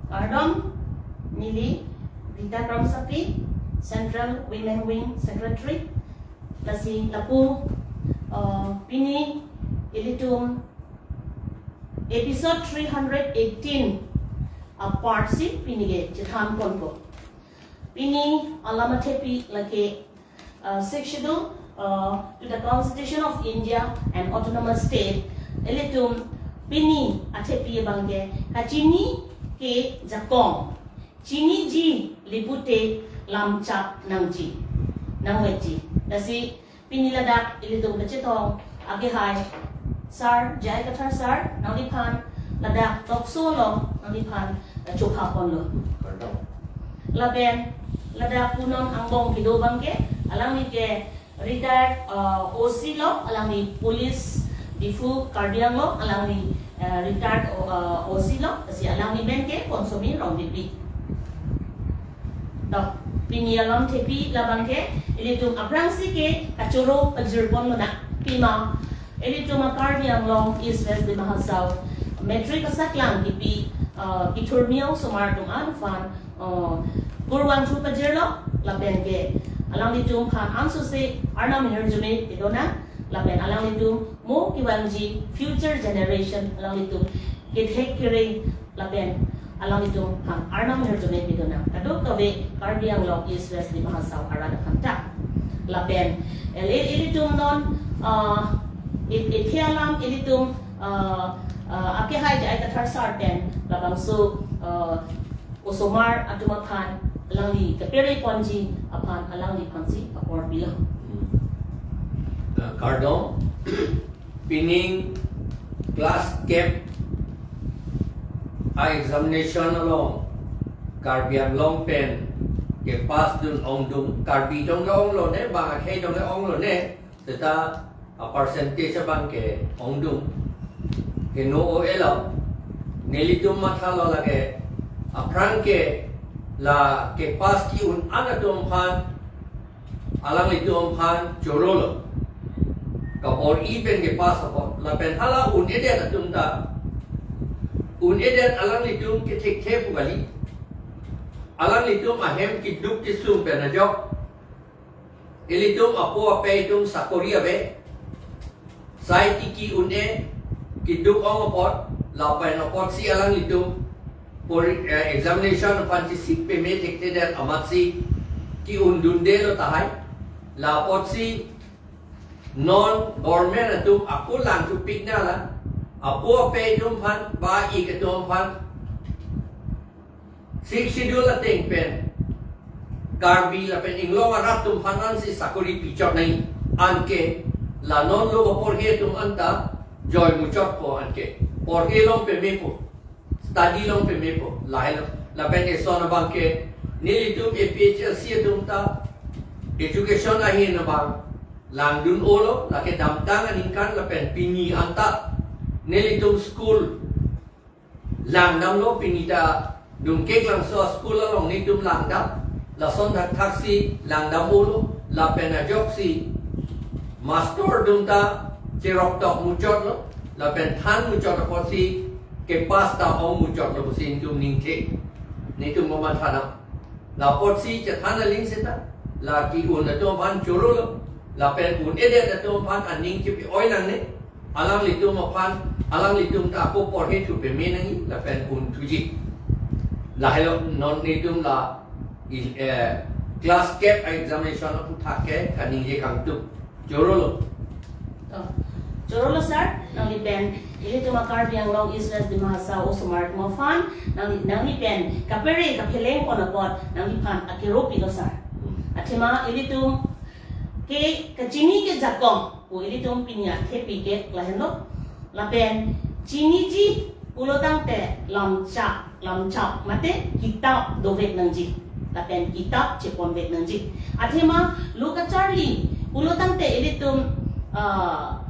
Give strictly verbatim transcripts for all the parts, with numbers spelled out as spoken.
Kardom, neli Rita Kramsapi, Central Women Wing Secretary. Lasi lapu, uh, pini ilitum episode three hundred eighteen a-part si pini ke chethan ponpo. Pini alam athepi lake, uh, Sixth Schedule, uh, to the Constitution of India and Autonomous State. Ilitum pini athepi abangke kachini ke jakong, chiniji lapu te lam chap nangji, nangvekji. Lasi pini ladak ilitum kachetong akehai Sar J I Kathar sir, nangliphan ladak talk show along nangliphan, eh, chokha ponlo. Kardom. Lapen ladak punon angbong kedo abangke, alangli ke retired, uh, O C lo, alangli Police Diphu Karbi Anglong, alangli, uh, retired, uh, O C lo, lasi alangli men ke Ponsomir Rongpipi. To, pini alam athepi labangke ilitum aphrangsi ke kachoro pajir ponlonang. Pima, ilitum a-Karbi Anglong East West Dima Hasao matric asaklang kipi, uh, kithurmi osomar atum aphan, uh, kurvangthu pajirlo, lapen ke alanglitum aphan ansose Arnam ahirjume pedonang, lapen alanglitum mo kevangji future generation alanglitum kethek kere lapen alanglitum aphan Arnam ahirjume pedonang. Kadokave Karbi Anglong East West Dima Hasao arat aphan ta. Lapen el-, el-, ilitum non, uh, it-, ithe alam ilitum, uh, uh, akehai J I Kathar sir pen labangso, uh, osomar atum aphan alangli kapere ponji aphan alangliphansi apor pilo. Hmm. Uh, kardom, pining class kep a-examination along Karbi Anglong pen kepass dun ongdung, Karbi atum ke onglone, bang akhei atum ke onglone, seta a-percentage abangke ongdung. Heno o elo, nelitum mathalo lake, aphrang ke la kepass ki-un an atum aphan, alanglitum aphan chorolo. Kapor-i pen kepass apot. Lapen hala un-edet atum ta, un-edet alanglitum kethekthe pu kali. Alanglitum ahem keduk kesung pen ajok ilitum apo apei atum sakori ave. Sai tiki un-e keduk ong apot, lapen apotsi alanglitum pori-, eh, examination aphan chesik peme thekthedet amatsi ke-un dundelo tahai. La apotsi non government atum ako langthu pik nang la, apo apei atum aphan, ba-i atum aphan, Sixth Schedule ateng pen Karbi lapen inglong arat atum aphan ansi sakori pichot nangji. Anke la non lo kaporhe atum anta joi muchotpo, anke porhe long pemepo, study long pemepo, lahelo. Lapen eson abangke nelitum A P H L C atum ta education ahin abang langdun-olo, lake damtang aningkan lapen pini anta nelitum school langdamlo, pini ta Dungkeklangso school along nelitum langdam, lason thakthaksi langdam-olo, lapen ajoksi master atum ta cheroktok muchotlo, lapen than muchot apotsi kepass ta ong muchotlo pusi nelitum ningthe, nelitum mamatha dam. La apotsi chethan aling seta, la ke-un atum aphan chorolo, lapen un-edet atum aphan aning chipi-oi nangne, alanglitum aphan, alanglitum ta ako porhe thu peme nangji, lapen un thuji. Lahelo non nelitum la il-, eh, class kep a-examination aphuthak ke kaningje kangtung. Chorolo. To, chorolo sir, nangli pen ilitum a-Karbi Anglong East West Dima Hasao osomar atum aphan, nangli, nangli pen kapere kapheleng pon apot nangliphan akero pilo sir. Athema ilitum ke kachini ke jakong pu ilitum pini athepi ke lahenlo. Lapen chiniji pulo tangte lamchak, lamchak mate kitap dovek nangji, lapen kitap cheponvek nangji. Athema lo kacharli pulo tangte ilitum, ah,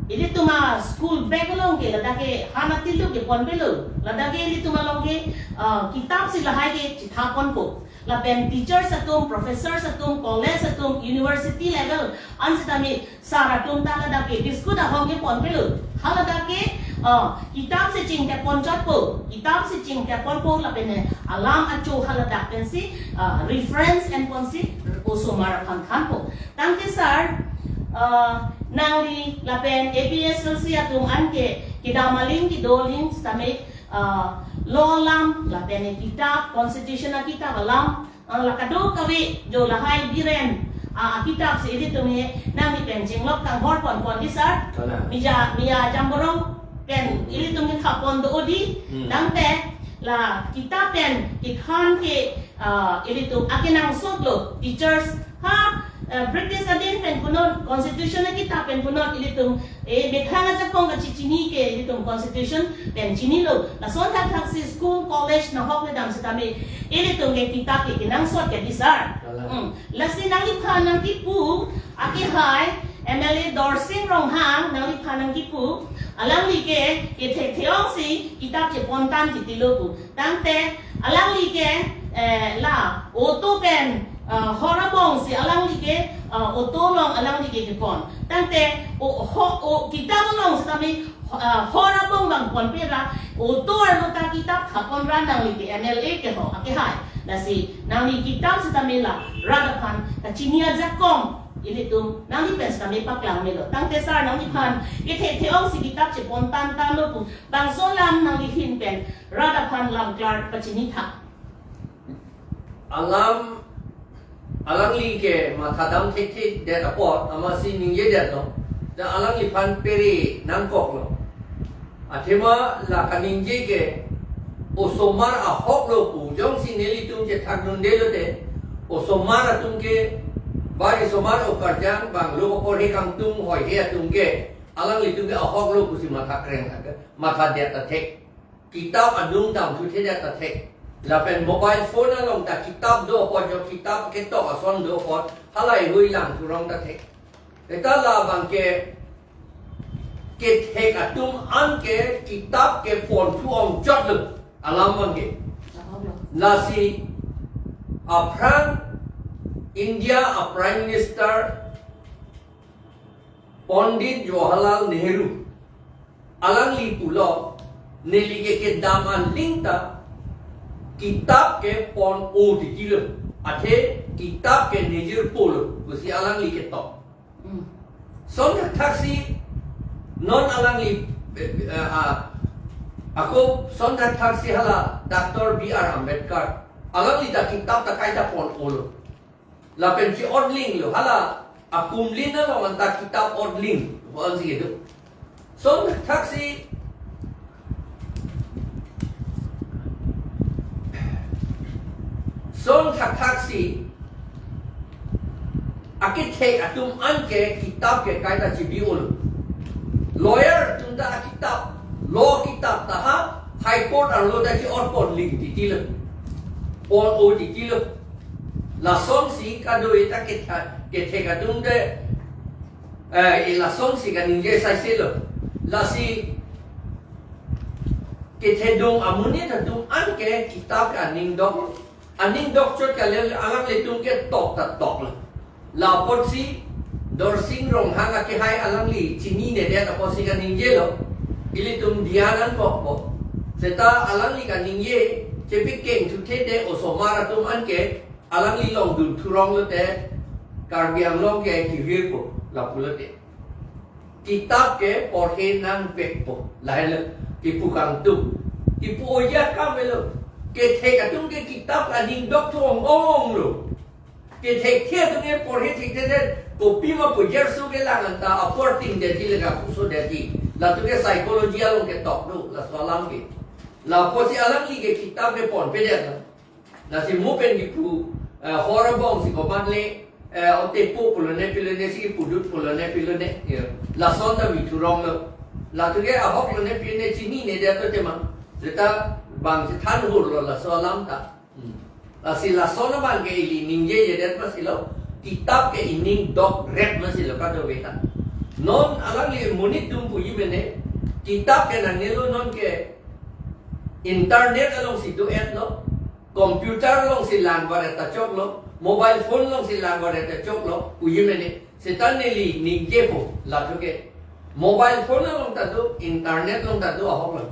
Ilitum a school bag along ke ladak ke han atiluk ke ponpelo. Ladak ke ilitum along ke, ah, kitap si lahai ke chithaponpo. Lapen teachers atum, professors atum, college atum, university level an sitame sar atum ta ladak ke biscuit ahong ke ponpelo. Haladak ke, ah, kitap si chingthepon chotpo. Kitap si chingtheponpo lapen alam acho haladak pensi, ah, reference enponsi osomar aphan thanpo. Tangte sir, ah, nangli lapen A P S L C atum an ke kedam aling kedo aling sitame, ah, law alam lapen kitap, constitution akitap alam, ah, la kadokave jo lahai Biren, ah, akitap si ilitum he nangli pen chinglok kanghor ponpon di sir. Kalang. Mija, Mija Jamborong pen ilitum ke thapon do di. Hmm. Tangte la kitap pen kithan ke, ah, ilitum akenangsot lo teachers ha, eh, British adin pen punot, constitution akitap pen punot ilitum, eh, methang ajakong kachechini ke ilitum constitution pen chinilo. Lason thakthaksi school, college nahok nedam sitame ilitum ke kitap ke kenangsot ke di sir. Kalang. Hmm. Lasi nangliphan nangkipu akehai M L A Dorsing Ronghang, nangliphan nangkipu, alangli ke kethek theong si kitap chepontan titilo pu. Tangte alangli ke, eh, la auto pen, ah, hor abong si alangli ke, ah, auto along alangli ke kepon. Tangte o, ho, o kitap along sitame, ah, hor abong bang ponpe ra, auto arlo ta kitap thapon ra nangli ke M L A ke ho akehai. Lasi nangli kitap sitame la rat aphan kachini ajakong ilitum nangli pen sitame paklang melo. Tangte sir nangliphan kethek theong si kitap chepontan tanlo pu, bangso alam nangli ahin pen rat aphan lam klar pachini tha. Alam, alangli ke mathadam thekthek det apot amatsi ningjedetlo. Ta alangliphan pere nangkoklo. Athema la kaningje ke osomar ahok lo pu, jongsi nelitum chethak dunde lote, osomar atum ke, bari osomar okarjang bang lo apor he kangtung hoi he atum ke, alanglitum ke ahok lo pusi matha kreng, mathadet athek. Kitap adung damthuthedet athek. Lapen mobile phone along ta kitap do apot, jo kitap ketok ason do apot, halahei hui langthurong ta thek. Eta labang ke kethek atum an ke kitap ke ponthu ongchot lo alam bang ke. Lasi aphrang India a Prime Minister Pandit Jawaharlal Nehru, alangli pulo, neli ke kedam aling ta kitap ke pon-o titilo, athe kitap ke nejirpo lo pusi alangli ketok. Hmm. Son thakthaksi non alangli, eh, eh, ah, ako son thakthaksi hala Doctor B R Ambedkar, alangli ta kitap ta kaita pon-o lo. Lapen chi-otling lo, hala apumlin along anta kitap otling, bonsi kedo. Son thakthaksi, son thakthaksi akethek atum an ke kitap ke kaita chibi-o lo. Lawyer atum ta akitap, law kitap ta ha High Court arlo ta chi-otpon ling titilo, pon-o titilo. Lasonsi kadokave ta ketha, kethek atum de, eh, lasonsi kaningje saiselo. Lasi kethedung amonit atum an ke kitap ke aning dok, aning dokchot kali, alanglitum ke tok ta tok lo. La apotsi Dorsing Ronghang akehai alangli chininedet apotsi kaningjelo, ilitum dhyan nangkokpo. Seta alangli kaningje, chepikeng thuthedet osomar atum an ke, alangli along dunthurong lote, Karbi Anglong ke kivirpo, lapu lote. Kitap ke porhe nangvekpo, lahelo kipu kangtung. Kipu oya kamelo. Kethek atum ke kitap aning dokthu ong-ong lo. Kethek the atum ke porhe thekthedet, kopima pu jersu kelang anta apor tingdet ti lega pusodet ti. Latum ke psychology along ketok do, laso alam ke. Lapusi alangli ke kitap ke ponpedet lo. Lasi mo pen kipu, eh, hor abong si komat le, eh, otepo pulone pilone si kipudut pulone pilone, ya. Lason ta vithurong lo. Latum ke ahok lone pilone chininedet to tema. Seta bang si thanhur lo laso alam ta. Hmm. Lasi lason abang ke ili ningjejedet masi lo. Kitap ke ining dok rep masi lo kadokave ta. Non alangli monit atum puji mene, kitap ke nangnelo, non ke internet alongsi do-etlo, computer alongsi lang varet ta choklo, mobile phone alongsi lang varet ta choklo, puji mene, seta neli ningjepo, latum ke mobile phone along ta do, internet along ta do ahok lo.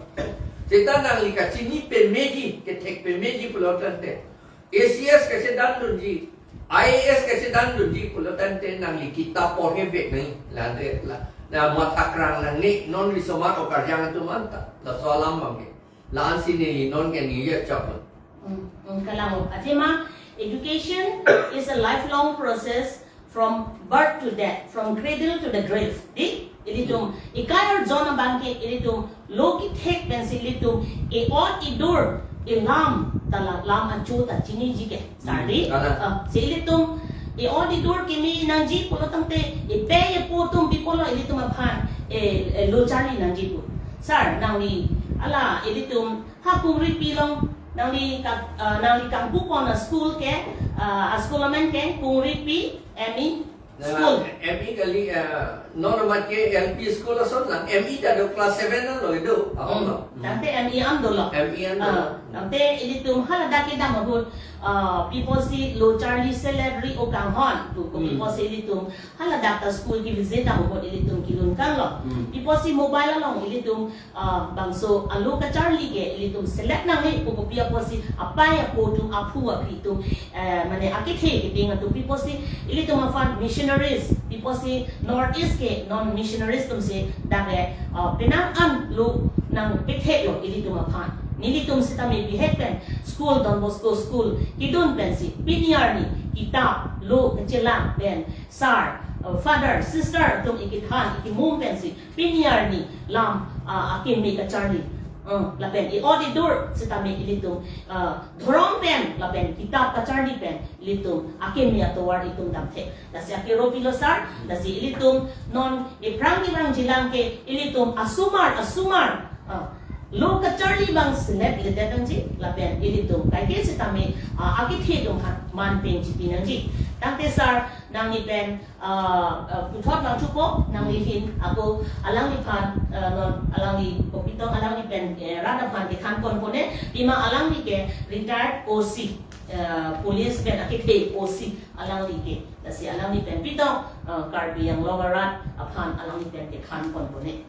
Seta nangli kachini pameji, kethek pameji pulo tangte, A C S kachedan dunji, I A S kachedan dunji pulo tangte nangli kitap porhe bek nangji, la de la, na mathakrang nangne, non risomar okarjang atum anta, laso alam abang ke. La-ansi neli non ke ningje chok lo. Hmm, hmm, kalang. Athema, education is a lifelong process from birth to death, from cradle to the grave. Di, ilitum, ikai arjon abang ke ilitum, lo kethek pensi ilitum, e-ot edur, elam, ta la, lam achu ta chiniji ke. Sar di, Hmm, kalang. Ah, si ilitum, e-ot edur kimi nangji pulo tangte, ipei ipo atum pi pulo ilitum aphan, e, e, lo charli nangji pu. Sar, nangli, hala, ilitum, ha Kongripi along, nangli ka, ah, nangli kangpu pon a-school ke, ah, a-school amen ke Kongripi M E Na, school. M E kali, ah, non amat ke L P school ason lang, M E ta do class seven an lo do, ahok lo. Hmm. Tangte M E an dolo. M E an dolo. Ah, tangte ilitum haladak kedam ahut, ah, pi pusi lo charli salary o kanghon, pu, pu, pi Hmm. pusi ilitum haladak ta school ke-visit dam ahut ilitum kelun kanglo. Hmm. Pi pusi mobile along ilitum ah, bangso alo kacharli ke ilitum select nangne pu, kopi apotsi apei apo atum, aphu aphi atum, eh, mane akethe keding atum, pi pusi ilitum aphan missionaries, pi pusi North East ke non missionaries atumsi dak ke, ah, penang an lo nangpetheklo ilitum aphan. Nelitum sitame bihek pen school, Don Bosco school kedun pensi pini arni kitap lo kachelang pen sar, ah, father, sister atum ikethan ikemum pensi pini arni lam, ah, akeme kacharli. Ah, lapen e-ot edur sitame ilitum, ah, dhorom pen lapen kitap kacharli pen ilitum akeme atovar itum damthe. Lasi akero pilo sar, lasi ilitum non iphrang kevang jilang ke ilitum asomar, asomar, ah, lo kacharli abang select ledet nangji, lapen ilitum kaike sitame, ah, akethe atum aphan man pen chipi nangji. Tangte sar, nangli pen ah, ah, puthot vangthupo, nangli ahin ako alangliphan, ah, non alangli kopitong alangli pen, eh, rat aphan kethan pon pone, pima alangli ke retired O C, eh, police pen akethe O C alangli ke. Lasi alangli pen pitong, ah, Karbi Anglong arat aphan alangli pen kethan pon pone.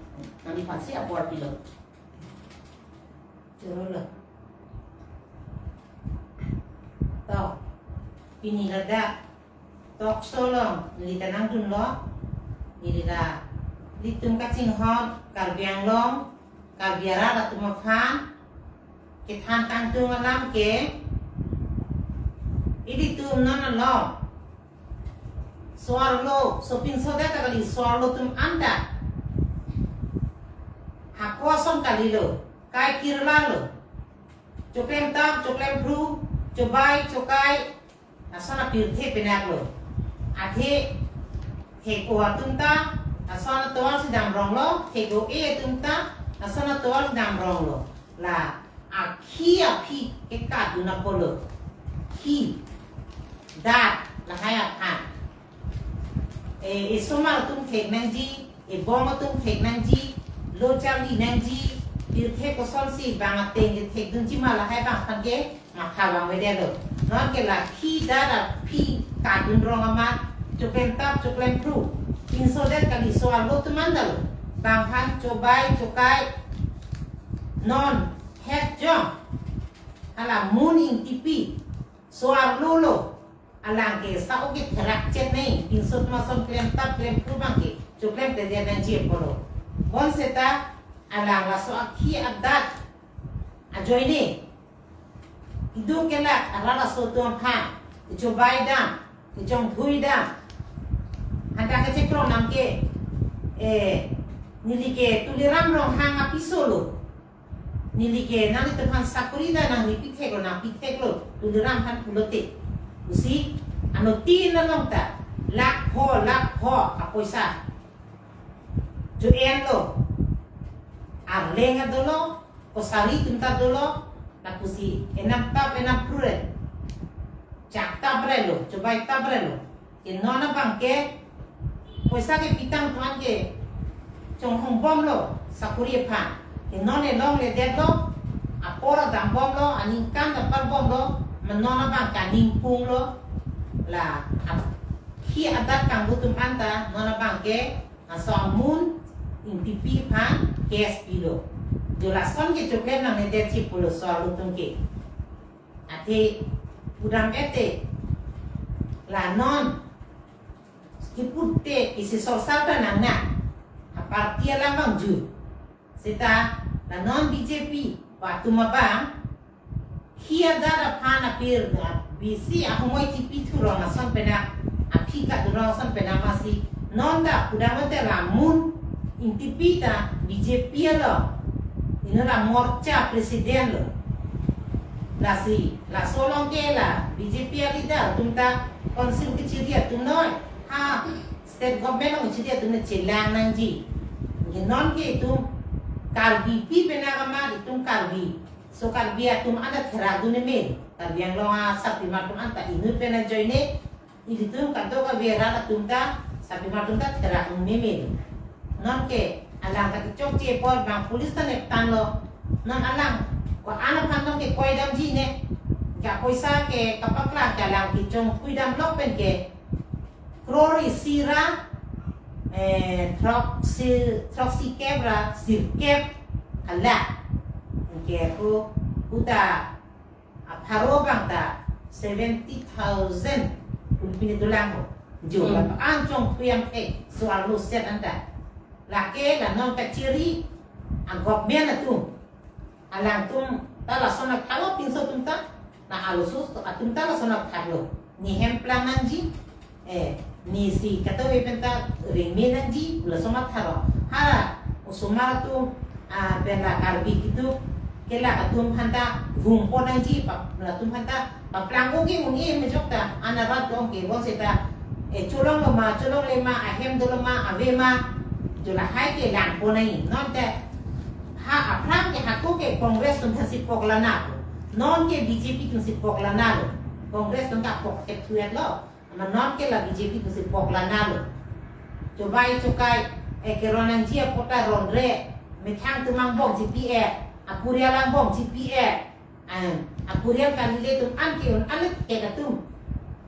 Nangliphansi apor pilo. Choro lo. To, pini ladak talk show along neli ta nangdunlo, neli ta ilitum kachinghon Karbi Anglong, Karbi arat atum aphan kethan kangtung alam ke, ilitum non along so-arlo, sopinso det ta kali, so-arlo atum anta hako ason kalilo, kai kirla lo. Choklem tap, choklem phru, chobai, chokai, lason apirthe penak lo. Athe thek-o atum ta lason atovar si damrong lo, thek-o-e atum ta lason atovar si damrong lo. La akhi aphi ke kadun apotlo. Khi, dat, lahai aphan. E, esomar atum thek nangji, ebong atum thek nangji, lo charli nangji, pirthe kosonsi bang ateng kethek dunji ma, lahai abang aphan ke matha vangvedetlo. Non ke la khi, dat, aphi kadun rong amat, choklem tap, choklem phru, pinso det kali, so-arlo atum anta lo. Bang aphan chobai, chokai, non het jong, hala Mun Ingtipi, so-arlo lo. Alang ke sa-o ke therak chet nai, pinso atum ason klem tap klem phru abang ke choklemkledet nangji apotlo. Bonseta alang laso akhi adat ajoine, ido kelak arat aso atum aphan, kechobai dam, kechongthui dam, hadak kechekrong nang ke, eh, neli ke Tuliram Ronghang apiso lo. Neli ke nanglitum aphan sakori ta nangri pitheklo, nangpitheklo, Tuliram aphan pulote. Pusi, anuttin along ta lakh pho, lakh pho apoisa jo-enlo. Arleng ta dolo, kosari atum ta dolo, lapusi enam tap enam phru re, chak tap re lo, chobai tap re lo. Ke non abang ke Poisa kepitang atum an ke chonghong bomlo, sakuri aphan. Ke non elongledetlo, apor adam bomlo, aningkan apar bomlo, non abang kaningpunglo, la, ap-, khi adat kangbu atum anta, non abang ke, aso amun, Ingtipi aphan, case pilo. Jo lason ke choklem nangledetji pulo so-arlo atum ke. Athe, pudam ete, la non, kipute isi sorsar ta nangna. Aparty alam abang ju. Seta la non B J P atum abang, khi adat aphan apir, bisi ahumoi chipi thurong ason pen a, aphi kadurong ason pen amatsi. Non ta pudam ete la amun Ingtipi ta B J P along. Inut la morcha president lo. Lasi, laso along ke la B J P a-leader atum ta council kechiri atum noi. Ha, state government along kechiri atum ne chelang nangji. Ke non ke itum Karbipi pen akama itum Karbi. So Karbi atum anta therakdun meme. Karbi Anglong asapimar atum anta inut pen ajoine. Ilitum kadokave arat atum ta, sapimar atum ta therakdun meme. Non ke, alang ta kechokche apot bang police ta neptanlo. Non alang, ko-an aphan non ke koidamji ne. Ke poisa ke kapaklang ke alang kechongpuidamlo pen ke. Crore isi ra, eh, throksi, throksi kep ra, sirkep, halak. Ke ko, kuta, apharo abang ta seventy thousand pulpine dolang ho. Jo, hmm, la an chongpuyam ke so-arlo set anta. Lake la non kachiri a-government atum. Alangtum ta lason akhalo pinso atum ta. Na aloso atum ta lason akhalo. Ne hem plang nangji. Eh, nesi kato pen ta ringme nangji, laso matharo. Ha, osomar atum, ah, pen la Karbi kitu, ke la atum aphan ta vungpo nangji, pa, latum aphan ta paplang oke un-e mejok ta, an arat dong ke bonseta, eh, cholonglo ma, cholongle ma, ahem dolo ma, ave ma, jo lahai ke langpo nangji. Non te, ha, aphrang ke hako ke Congress atum aphansi pok lana. Non ke B J P atumsi pok lana lo. Congress atum ta pok ke thuet lo. Amat non ke la B J P atumsi pok lana lo. Chobai chokai, eh, keron nangji apot ta ronre, methang atum angbong chipi-e, apurial angbong chipi-e, em, apurial kalile atum an ke un-an le thek atum.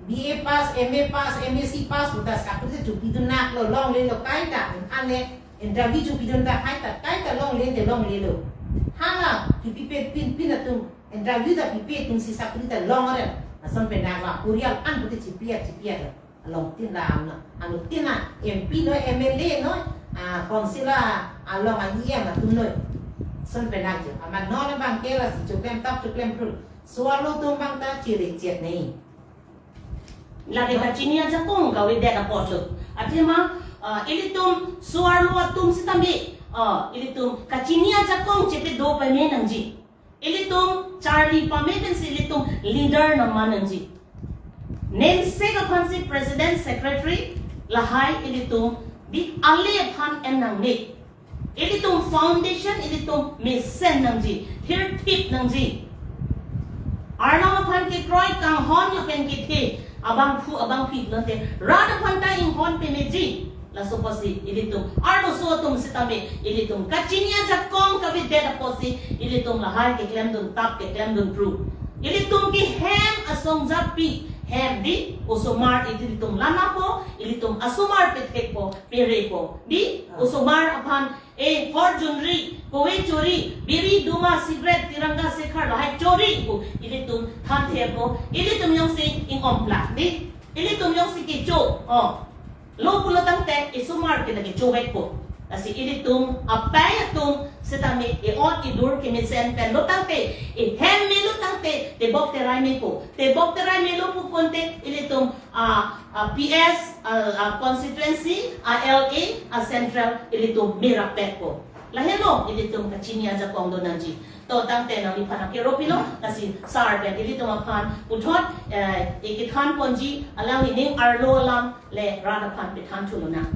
B A pass, M A pass, M A C pass, uta sakuri chopidun naklo, longlelo kaita, un-an le interview chopidun ta kaita, kaita longle te longlelo. Hala, kipi pe pinpin atum, interview ta pipe atumsi sakuri ta long aren. Ason pen nang la apurial an pute chipi-e, chipi-e. Along tin la amna. Anu tin la M P noi, M L A noi, ah, council along a-E M atum noi. Ason pen nang jo. Amat non abang ke lasi choklem tap choklem phru. So-arlo atum abang ta chirikchet nangji. Lake kachini ajakong kavedet apotlo. Athema, ah, ilitum so-arlo atum sitame, ah, ilitum kachini ajakong chepedo pame nangji. Ilitum charli pame pensi ilitum leader nangman nangji. Namesake aphansi president, secretary, lahai ilitum di ale aphan en nangne. Ilitum foundation, ilitum mesen nangji, hirthip nangji. Arnam aphan kekroi kanghon lapen kethe, abangphu abangphi lote, rat aphan ta inghon pemeji. Laso apotsi ilitum, arloso atum sitame, ilitum kachini ajakong kavedet apotsi, ilitum lahai keklemdun tap keklemdun phru. Ilitum ke hem asong japi, hem di, osomar ilitum lanapo, ilitum asomar pethekpo, perepo. Di, ah, osomar aphan, eh, hor junri, kove chori, biri, duma, cigarette, tiranga, sekhar, lahai chori pu, ilitum thanthepo, ilitum jongsi ing-om plak, di, ilitum jongsi kecho, oh. Lo pulo tangte, isomar ke lagi chovekpo. Lasi ilitum, apai atum, sitame, e-ot idur kemesen pen lo tangte, ihem melo tangte, tebok terai mepo. Tebok terai melo pu konte, ilitum, ah, ah, P S, ah, ah, constituency, ah, L A, ah, central, ilitum merapetpo. Lahelo, ilitum kachini ajakong do nangji. To tangte nangliphan akero pilo, lasi sar pen ilitum aphan puthot, eh, ikethan ponji, alangli ning arlo alam, le rat aphan pethan thulonang.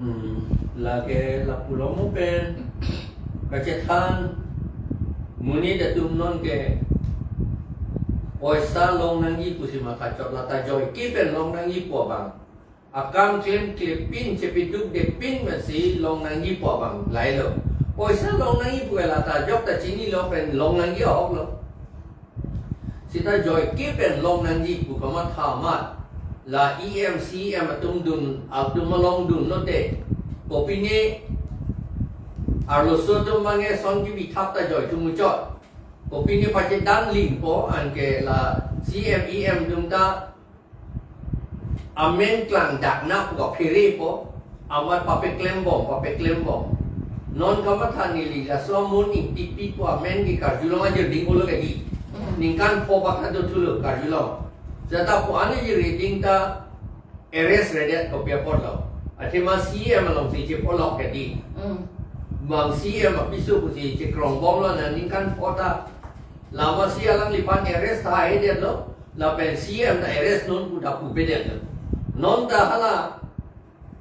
Hmm, lake lapulo mo pen, kachethan, monit atum non ke, Poisa long nangji pusi mathachot, lata joike pen long nangji pu abang. Akam klemkle pin, chepadukde pin masi long nangji pu abang lahelo. Poisa long nangji pu ke lata jok ta chinilo pen long nangji ahoklo. Seta joike pen long nangji pu kamatha amat, la E M, C E M atum dun, atum along dunlote, kopine arloso atum abangke son kebithap ta joi thu muchot. Kopine pachedan lingpo, anke la C E M, E M atum ta amen klangdak nangpo, kapherepo, amat papeklembom, papeklembom. Non kamatha neli laso amun Ingtipi pu amen ke karjulong ajir ding olo kadi. Hmm. Ningkan pho bak ta dothulo karjulong. Seta pu ani ajir ding ta arrest redet kopi apotlo. Athema C E M alongsi chepolok kadi. Hmm. Bang C E M apiso pusi chekrongbomlo na ningkan pho ta. Lamasi alangliphan arrest tahai detlo, lapen C E M ta arrest non pu ta pupedetlo. Non ta hala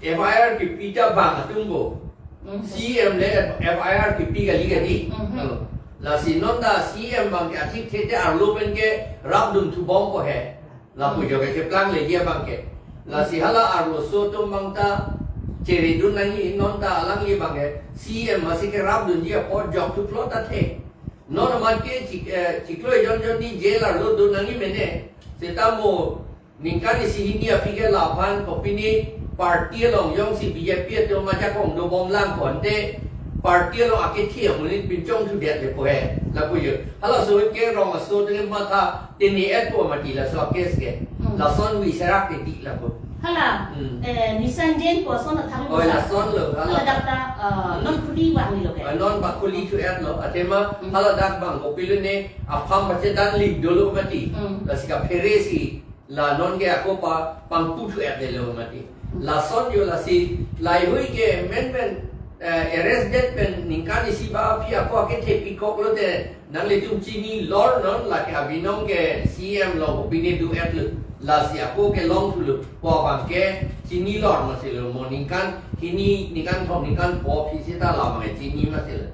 F I R kepi ta bang atumbo. Hmm. C E M le F I R kepi kali kadi. Hmm. Lalo. Lasi non ta C E M abangke athik thete arlo pen kerapdun thubompo he. Lapu jo ke cheplang le dia abangke. Lasi hala arloso atum abang ta cheredun nangji, non ta alangli abangke C E M masi kerapdunji apot jok thuplot athe. Non amat ke chik-, eh, chiklo ejon jon ni jail arlo dun nangji mene. Seta mo ningkan isi hini aphi ke laphan kopine party along jongsi B J P atum ajakong dobom lang konte party along akethe amonit pinchong thudetlepo he. Lapu jo. Halaso ke rong aso atum matha tini-et po mati laso case ke. Hmm. Lason wi serak ke di lapu. Hala, Hmm. eh, Nissan Jain pu ason athang Oh, sa. Lasonlo, hala. Hala dak ta, eh, Hmm. non khuli vangnilo ke. Eh, non bak khuli thu-etlo. Athema, Hmm. hala dak abang kopilo ne, apham pachedan ling dolo mati. Hmm. Lasi kaphere si, la non ke ako pa, pangpu thu-et delo mati. Hmm. Lason jo lasi, laheihui ke menmen, eh, arrest det pen, ningkan isi ba aphi ako akethe pikoklote, nanglitum chini lor non lake abinong ke C E M along kopine do-etlo. Lasi ako kelong thulo. Pu abangke chini lor masilo. Mo ningkan hini, ningkan thom, ningkan pho aphi seta la abangke chini masilo.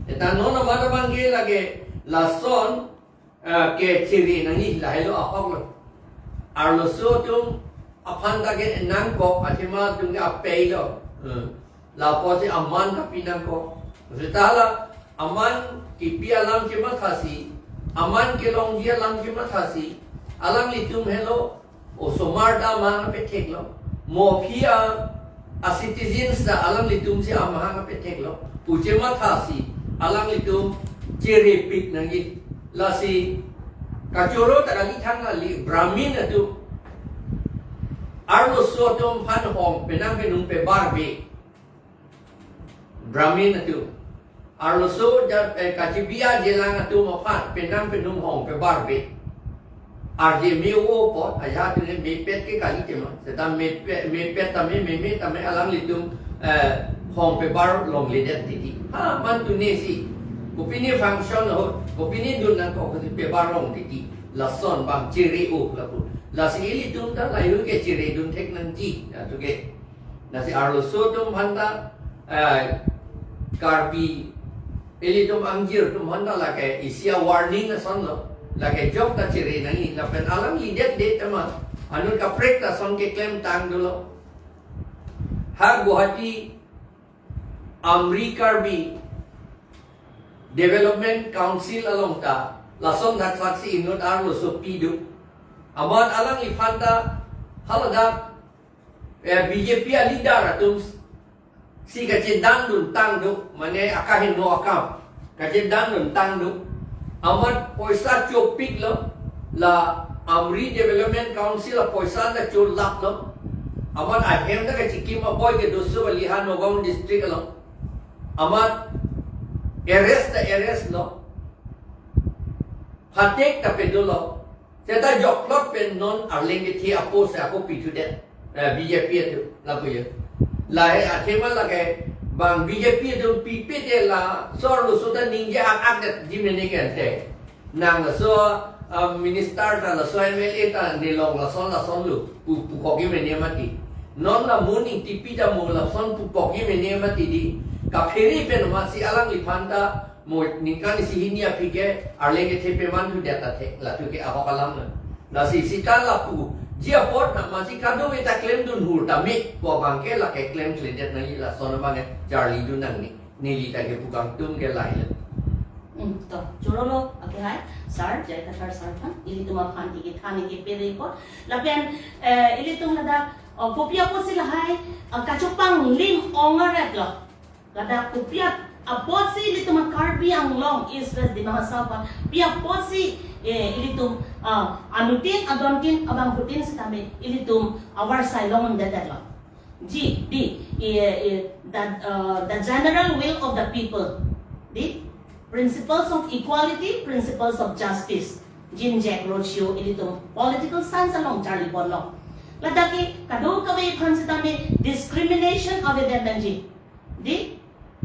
Eta non amat abangke lake lason, eh, kechere nangji lahelo ahoklo. Arloso atum aphan ta ke nangkok athema atum ke apeilo. Hmm. Lapusi aman kapi nangkok. Seta hala aman kipi alam chemathasi, aman kelongji alam chemathasi, alanglitum helo, osomar ta amahang apetheklo. Mo aphi a, a citizens ta alanglitum si amahang apetheklo. Pu chemathasi, alanglitum cherepik nangji. Lasi kachoro ta kali thang kali Brahmin atum. Arloso atum aphan hong penang penung pebarbe. Brahmin atum. Arloso ja, eh, kachibi ajelang atum aphan penang penung hong pebarbe. Arje me-o apot, ajahak atum mepet ke kali tema. Seta mepet, mepet tame, meme tame alanglitum, eh, hong pebar longledet titi. Ha, man tune si. Kopine function ho, kopine dun nangkok si pebar long titi. Lason abang chere-o lapu. Lasi ilitum ta laheihui ke cheredun thek nangji. Ya, tu ke. Lasi arloso atum aphan ta, eh, Karbi, ilitum angjir atum aphan ta lake isi a-warning asonlo. Lake jok ta chere nangji, lapen alangli det det tema. Anut kaprek ta ason keklem tang dolo. Ha Guwahati Amri Karbi Development Council along ta, lason thakthak si inut arloso pi do. Amat alangliphan ta, haladak, eh, B J P a-leader atum si kachedandun tang do, mane akahingno akam. Kachedandun tang do. Amat poisa chopiklo, la Amri Development Council apoisa ta cholaplo. Amat ahem ta kachikim aboi ke doso bali ha Nagaon district along. Amat arrest ta arrest lo. Phatek ta pedolo. Seta jokplot pen non arleng kethe apo si ako pithudet. Eh, B J P atum, lapu ya. Lahei athema lake bang B J P atum pipe te laso arloso ta ningje ak-ak detji mene kente. Nang laso, ah, minister ta laso M L A ta nelong lason lason lo. Pu, pukokji mene mati. Non la mo Ingtipi ta mo lason pukokji mene mati di. Kaphere pen masi alangliphan ta Mo ningkan isi hini aphi ke arleng kethe pemanthu det athe, lapu ke ahok alam lo. Lasi sita lapu ji apot na masi kadokave ta klemdun hur tame, ko abang ke lake klemkledet nangji, lason abang ke charlidun nangne. Neli ta kepu kangtung ke lahai lo. Hmm, to, choro lo, okay, hai, sir, J I Kathar sir aphan, ilitum aphan ikethan ikepere apot. Lapen, eh, ilitum ladak, oh, kopi apotsi lahai, ah, kachopanglim ong-aret lo. Ladak kopi apotsi ilitum Karbi Anglong, East West Dima Hasao aphan, pi apotsi, eh, ilitum, ah, anuttin, adontin, abangphutin sitame, ilitum avarsai longdundedet lo. Ji, di, eh, eh, the, uh, the general will of the people. Di, principles of equality, principles of justice. Jean Jacques Rousseau ilitum political science along charlipon lo. Ladak ke kadokave aphan sitame discrimination avedet nangji. Di,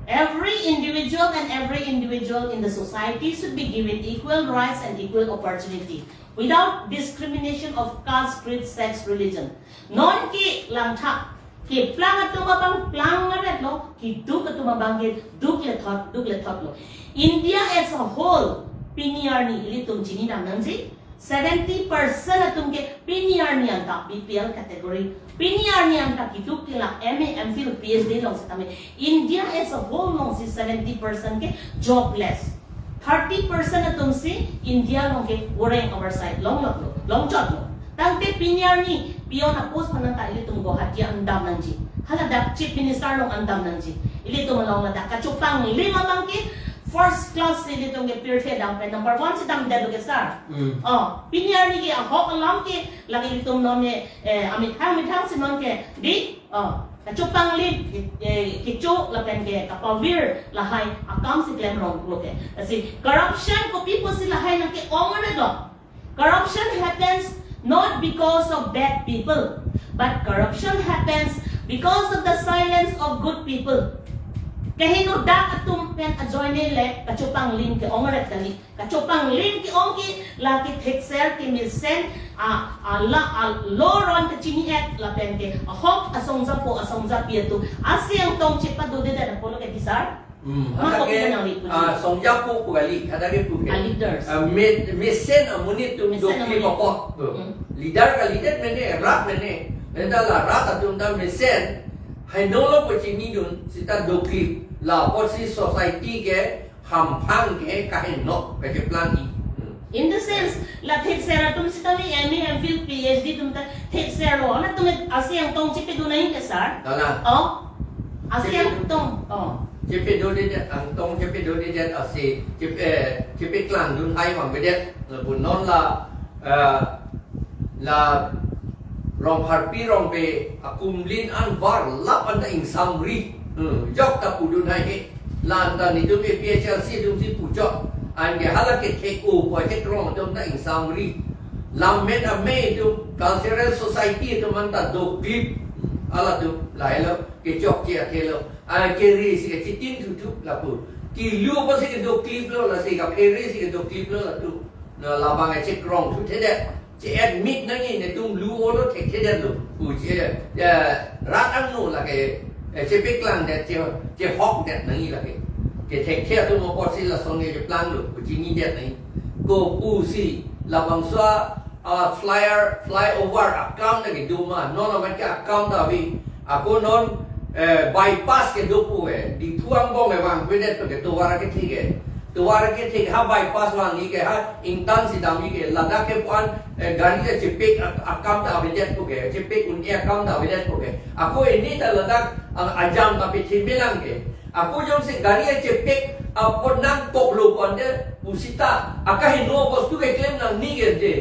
every individual and every individual in the society should be given equal rights and equal opportunity without discrimination of caste, creed, sex, religion. Non ke langthak, keplang atum abang plang-aret lo, keduk atum abang ke duk lethot, duk lethot lo. India as a whole, pini arni ilitum chini nam nangji, seventy percent atum ke pini arni anta B P L category, pini arni anta keduk kelak M A, M Phil, P H D along sitame, India as a whole alongsi seventy percent ke jobless. Thirty percent atumsi India along ke orang oversight long lo, longchot lo. Tangte pini arni peon a-post aphan ta ilitum Guwahati an dam nangji. Haladak Chief Minister along an dam nangji. Ilitum along ladak kachopanglim abang ke first class si ilitum ke pirthe dam pen number one si damdet lo ke sir. Hmm. Oh, pini arni ke ahok alam ke lake ilitum non ke, eh, amethang amethang si non ke di, oh, kachopanglim, eh, kecho lapen ke kapavir lahai akam si klem rong lo ke. Lasi corruption kopi apotsi lahai nangke-ong-aret lo. Corruption happens not because of bad people, but corruption happens because of the silence of good people. Kehingno dak atum pen ajoine le kachopanglim ke-ong-aret kali. Kachopanglim ke-ong ke lake thekser kemesen a, a la, a lo ron kachini-et lapen ke ahok asongjapo asongjapi atum asi angtong chepadodedet apotlo ke di sir. Hmm, ma hadak kopi ke, nang lipu ah, ji. Songjapo pu kali, hadak ke pu ke. Ah, leaders. Ah, me-, mesen amonit atum mesen doklip amonit apot. Hmm. Leader kalidet mene, rat mene. Mene ta la rat atum ta mesen. Hingno lo pu chinidun, sita doklip. La apotsi society ke hamphang ke kahingno kacheplang-i. Hmm. In the sense, la thekser atum sitame M A, M Phil, P H D atum ta thekser lo. Latum asi angtong chepadun nangji ke sir? Kalang. Oh. Asi chepadun. Angtong. Oh. Chepadodedet, angtong chepadodedet asi, chep-, eh, chepaklangdun hai abang bedet. Lapu non la, eh, la Rongpharpi Rongpe akumlin an varlap anta ingsamri. Hmm, jok ta pudun hai he. La anta netum A P H L C atumsi puchot. Anke hala kethek-o pu achekrong atum ta ingsamri. Lammet amei atum, cultural society atum anta doklip. Halatum lahelo, kechokche athelo. Anke ri si kachitin thuthu lapu. Kilu apotsi kedoklip lo, lasi kaphere si kedoklip lo latum. Na labang achekrong thuthedet. Che-admit nangji, netum lu-o lo, thekthedet lo. Pu che, ya, rat angno lake, eh, chepaklangdet, che, chehokdet nangji lake. Kethekthe atum apotsi lason ke cheplang lo, pu chinidet nangji. Ko pusi, labangso a, ah, flyer, flyover akam ta kedo ma, non amat ke akam ta ave. Ako non, eh, bypass kedo pu, eh, Diphu angbong kevang avedet pu ke tovar akethe ke. Tovar akethe ke ha bypass vangji ke ha ingtangsi damji ke ladak ke pu-an, eh, gari kachepek ak-, akam ta avedet pu ke, chepek un-e akam ta avedet pu ke. Ako ini ta ladak, ah, ajam ta pethemelang ke. Ako jongsi gari kachepek apot nangkoklo pu-an de pusita akahingno bostu keklem nangne ke de.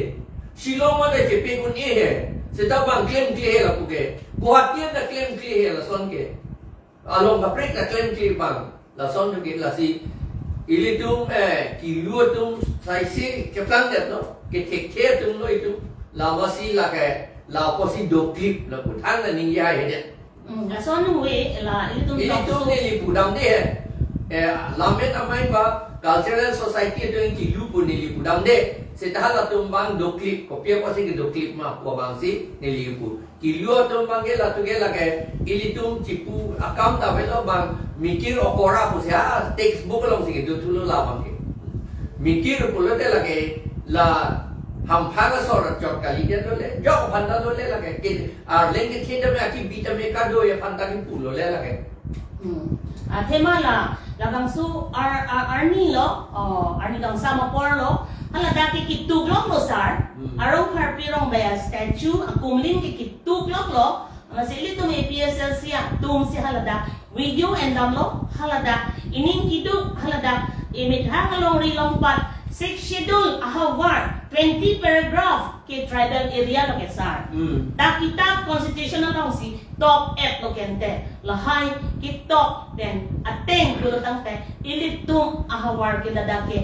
Shillong ma ta chepek un-e he. Seta bang klemkle he lapu ke. Guwahati ta klemkle he lason ke. Along kaprek ta klemkle bang. Lason ke lasi ilitum, eh, kilu atum saisi cheplangdet lo. Kethekthe atum lo itum. Lasi lake, la apotsi doklip lapu thang na ningje hai hedet. Hmm, lason nungve la ilitum ilitum tokso neli pudamde he. Eh, lammet amei ba cultural society atum kilu pu neli pudamde. Seta halatum abang doklip, kopi apotsi kedoklip ma pu abangsi neli pu. Kelu atum abangke latum ke lake, ilitum chipu akam ta avelo abang, mikir okora pusi ha textbook alongsi kedo thulo la abangke. Mikir pulote lake la hamphang asor chot kalidet lole, jok aphan ta lole lake. Ke, Arleng kethe tame akibi tame kadoi aphan ta kipu lole lake. Hmm. Athema la, labangso ar, ar, arni lo, oh, arni kangsam apor lo, haladak ke kituklok lo sir. Hmm. Arong Pharpi Rongbai a-statue akumlin ke kituklok lo, amatsi ilitum A P H L C atum si haladak video endam lo, haladak ining kiduk, haladak imit hang alongri longpat, Sixth Schedule ahavar, twenty paragraph ke tribal area lo ke sir. Hmm. Dak kitab constitution alongsi tok-et lo kente, lahai ketok pen ateng pulo tangte ilitum ahavar ke ladak ke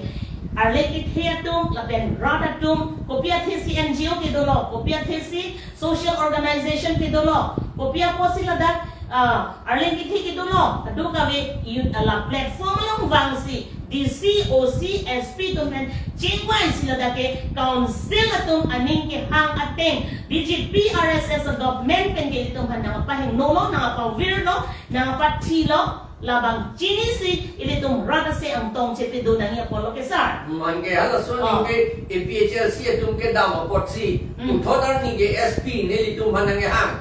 arleng kethe atum lapen rat atum, kopi athesi N G O kedolo, kopi athesi social organization kedolo, kopi apotsi ladak, ah, arleng kethe kedolo, kadokave youth ala platform along vangsi D C, O C, S P atum pen chingvaisi ladak ke council atum aning kehang ateng B J P R S S government pen ke ilitum aphan nangpahingno lo, nangpavirlo, nangpathilo, labang chinisi ilitum rat ase angtong chepedo nangji apotlo ke sir. Anke halaso, oh, aning ke A P H L C atum kedam apotsi, hmm, puthot arni ke S P nelitum aphan nangkehang.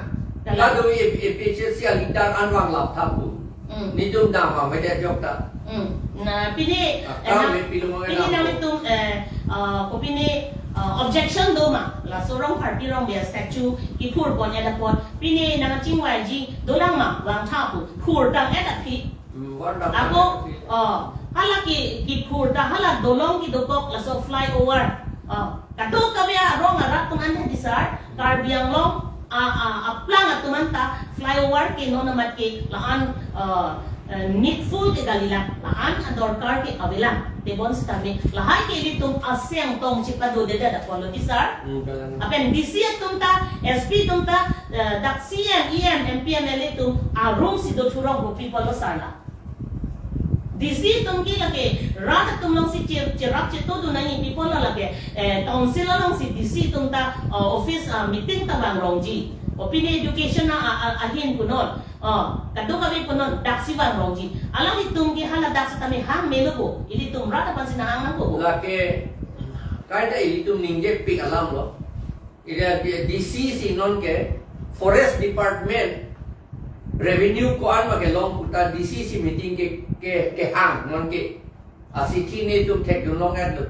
Kalang. Kadokave A P H L C a-leader an vanglap tha pu. Hmm. Nelitum dam abang ta jok ta. Hmm. Na pine, ah, eh, kam na, ne pilung pine abang nangtum, eh, ah, kopine, ah, objection do ma? Laso Rong Pharpi Rongbai a-statue kiphur pon-et apot pine nangchingvaiji dolang ma, vangtha pu, phurtang-et aphi. Hmm, vangtang-et aphi. Ako, oh, hala ki, kiphur ta hala dolong kedokok laso flyover. Oh, kadokave arong arat atum an hadi sir, Karbi Anglong a, a, aplang atum anta flyover ke non amat ke la-an, uh, uh, needful ke kalilang, la-an adorkar ke avelang. Tebon sitame lahai ke ilitum ase angtong chepadodedet apotlo ke sir. Hmm, kalang. Lapen D C atum ta, S P atum ta, uh, dak C M, E M, M P, M L A atum arum si dothurong pu pi apotlo sir la. D C atum ke lake rat atum alongsi che-, cherap chetodun nangji pu apotlo lake, eh, council alongsi D C atum ta, uh, office, uh, meeting ta vangrongji. Kopine education a, a, a, ahin punon. Oh, kadokave punon, daksi vangrongji. Alanglitum ke haladak sitame hang melo bo, ilitum rat aphansi nahang nangpo bo. Lake, kaita ilitum ningjepik alam lo. Ida D C si non ke Forest Department, Revenue ko-an ma kelong pu ta D C si meeting ke, ke, kehang non ke. Asithi netum thekdun long-et lo.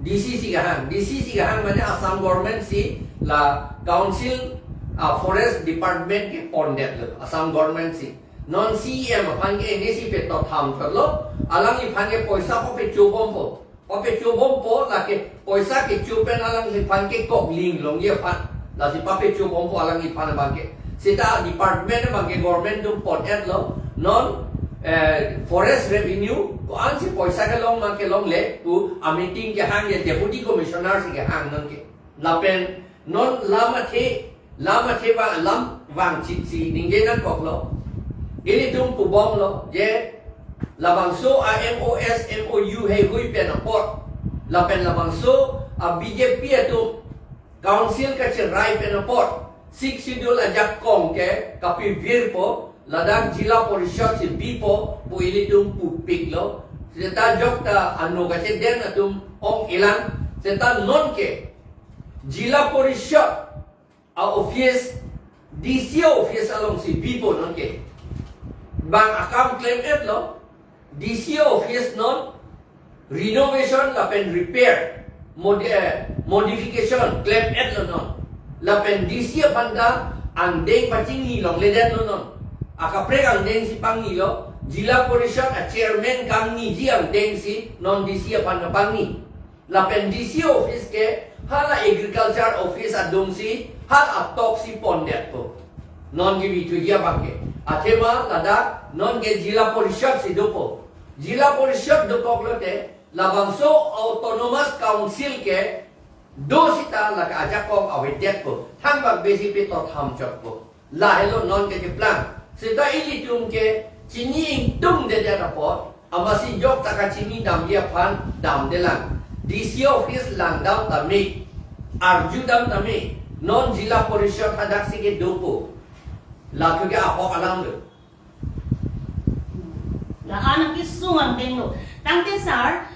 D C si kehang, D C si kehang mane Assam government si la council, ah, Forest Department ke pondet lo, Assam government si. Non C E M aphan ke ini si petot ham lo, alangliphan ke poisa ko pecho bompo. Papecho bompo, lake poisa kecho pen alangliphan ke kok ling longji aphan. Lasi papecho bompo alangliphan abangke. Seta department abangke government atum pon-et lo. Non, eh, forest revenue ko-ansi poisa kelong ma kelongle pu a-meeting kehang ye deputy commissioner si kehang non ke. Lapen non lam athe, lam athe ba lam vangchit si ningje nangkoklo. Ilitum pubomlo je labangso a-M O S, M O U heihui pen apot, lapen labangso a-B J P atum council kacherai pen apot, Sixth Schedule ajakong ke kapivirpo, ladak Zilla Parishad si bipo pu ilitum pupiklo. Seta jok ta ano kachedeng atum ong-elang. Seta non ke Zilla Parishad a-office, D C office alongsi bipo non ke. Bang akam klem-etlo, D C office non renovation lapen repair, modi-, eh, modification klem-etlo non. Lapen D C aphan ta angdeng pachingni longledetlo non. Akaprek angdeng si pangnilo, Zilla Parishad a-chairman kangniji angdeng si non D C aphan ta pangni. Lapen D C office ke hala agriculture office adungsi hal atok si pondetpo. Non ke bithuji abangke. Athema ladak non ke Zilla Parishad si dopo. Zilla Parishad dokok lote labangso autonomous council ke do sita lake ajakong avedetpo. Thangbak besi petot ham chotpo. Lahelo non ke keplang. Seta ilitum ke chini ingtungdedet apot, amatsi jok ta kachini damji aphan damdelang. D C office langdam tame, arjudam tame, non Zilla Parishad hadak si kedopo. Latum ke ahok alam lo. La-an akesung angdeng lo. Tangte sir,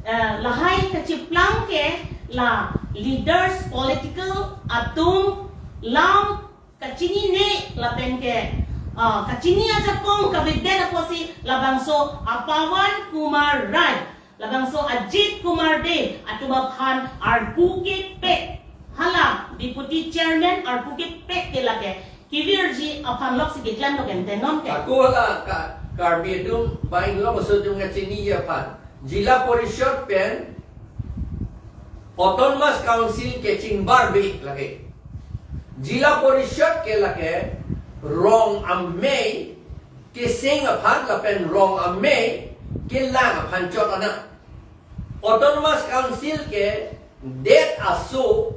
eh, lahai kachiplang ke la leaders political atum lam kachinine lapen ke, ah, kachini ajakong kavedet apotsi labangso a Pawan Kumar Rai, labangso Ajit Kumar Dey atum aphan arpu kepek, hala Deputy Chairman arpu kepek ke lake kevirji aphan loksi keklem lo kente non ke. Ako hala ka, Karbi atum bai lo maso atum kachini aphan. Zilla Parishad pen Autonomous Council kechingbar bik lake. Zilla Parishad ke lake rong amei keseng aphan lapen rong amei kelang aphan chot anak. Autonomous Council ke det aso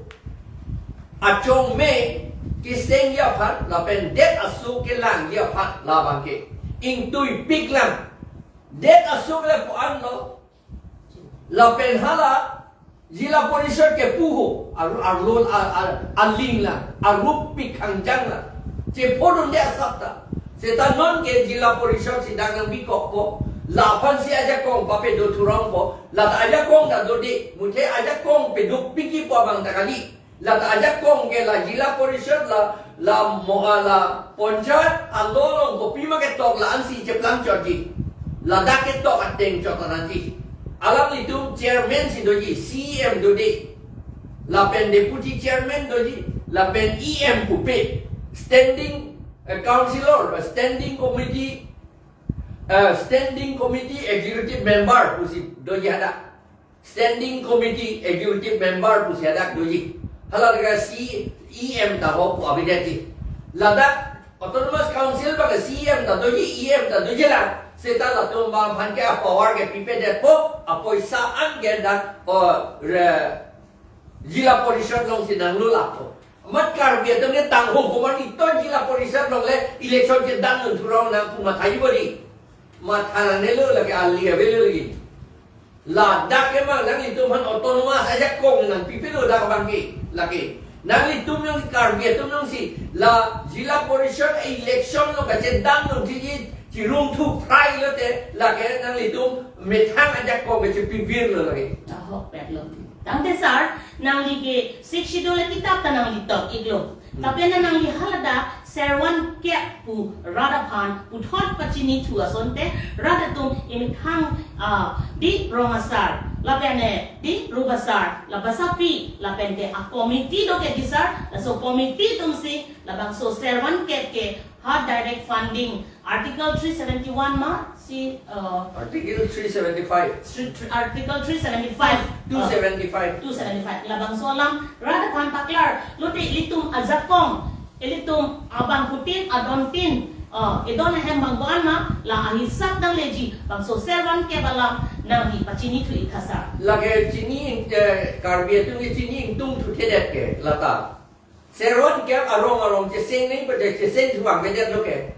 achongmei kesengji aphan lapen det aso kelangji aphan labang ke ingtuipik lang. Det aso ke lapu-an lo. Lapen hala Zilla Parishad ke puho, ar-, arlo, ar-, ar-, aling lang, arup pikhang jang lang. Chephodunde asap ta. Seta non ke Zilla Parishad si dang nang bikokpo, laphan si ajakong pape do thurongpo, lata ajakong ta dode, muthe ajakong peduk piki po abang ta kali. Lata ajakong ke la Zilla Parishad la, la mo-, la Panchayat along along kopima ketok la-an si cheplang chotji. Ladak ketok ateng chot ananti. Alanglitum chairman si doji, C E M dode. Lapen deputy chairman doji, lapen E M pupe. Standing, eh, councillor, eh, standing committee, eh, standing committee executive member pusi doji hadak. Standing Committee Executive Member pusi hadak doji. Hala daga C E M ta ho pu abidet ji. Ladak Autonomous Council bang C E M ta doji, E M ta doji la. Seta latum bang aphan ke a power ke pipedetpo, apoisa an ke dak, o, re, Zilla Parishad along si nanglulappo. Mat Karbi atum ke tanghong komat ito Zilla Parishad along le election kedam nang thurong nang pu mathaji bodi. Matha nangne lo lake ali avelo lagi. Ladak ke mang nanglitum aphan autonomous ajakong nangpipe lo dak abang ke lake. Nanglitum jongsi Karbi atum jongsi la Zilla Parishad election along kachedam nang chiji chirungthu phrai lote lake nanglitum methang ajakong kachepivir lo lake. Ahokpet lo. Tangte sir, nangli ke Sixth Schedule kitap ta nangli tok-iklo. Hmm. Tapi na nangli haladak serwan kep pu rat aphan puthot pachinithu asonte rat atum imethang, ah, di rong asar, lapen eh, di rup asar, la basapi, lapen ke a committee do ke di sir, laso committee atum si labangso serwan kep ke ha direct funding, Article three seventy-one ma si, uh, Article three seventy-five. Three, three, Article three seventy-five. Two seventy-five. Uh, two seventy-five. Labangso alam rat aphan paklar, lote ilitum ajakong, ilitum abangphutin, adontin, uh, idon ahem bang ko-an ma, la ahisap nangleji, bangso serwan kep alam nangli pachinithu-ik tha sir. Lake chini, eh, Karbi atum ke chini ingtungthuthedet ke lata. Serwan kep arong arong cheseng nangji pute cheseng thuang kedet lo ke.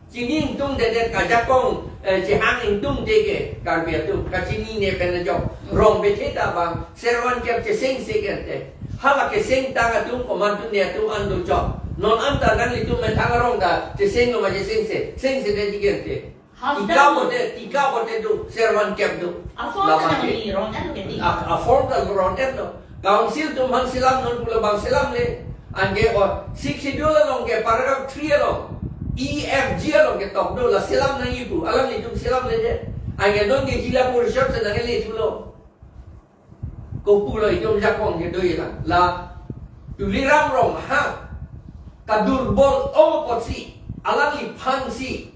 Chini ingtungdedet ajakong, eh, chehang ingtungde ke Karbi atum kachinine pen ajok. Rong bethe ta bang serwan kep chesengse ke ante. Hala keseng tang atum komantu ne atum an dochot. Non anta nanglitum methang arong ta cheseng lo ma chesengse. Sengsedet ji ke ante. Tika bote, tika bote do, serwan kep do. A form ta nangli rong-et lo ke ti. A, a form ta rong-et lo. Council atum aphan selam non pulo bang selamle. Anke o Sixth Schedule along ke paragraph three along, E, F, G along ketok do la selam nangji pu. Alanglitum selamledet. Anke non ke Zilla Parishad si nangle thulo. Kopulo itum ajakong kedo-ik lang. La Tuliram Ronghang kadurbol ong apotsi alangliphan si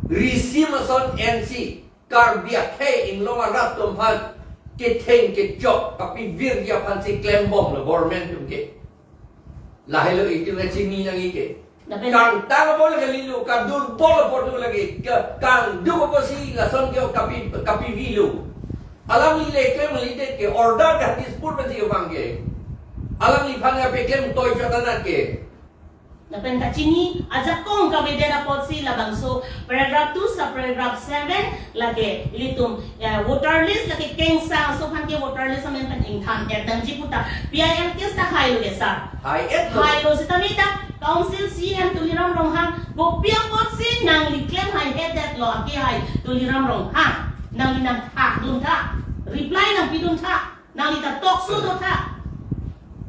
risim ason ensi Karbi akhei inglong arat atum aphan ketheng kechok kapivirji aphan si klembomlo government atum ke. Lahelo itum kachini nangji ke. Lapen kangtang apot lake lilo, kadurbol apot lake, ka-, kangduk apotsi lason ke kapi-, kapivilo. Alangli le klem alidet ke order ka Dispur pensi kevang ke. Alangliphan kapeklem toi chot anak ke. Lapen kachini ajakong kavedet apotsi labangso paragraph two sub paragraph seven lake ilitum, eh, voter list lake kengsang aso aphan ke voter list amen pen ingthan-et damji pu ta P I L case ta hailo ke sir. Hai-etlo. Hailo sitame ta Council C E M Tuliram Ronghang kopi apotsi nangli klem hai-et-etlo, akehai Tuliram Ronghang. Nangli nangthakdun tha. Reply nangpidun tha. Nangli ta tokso do tha.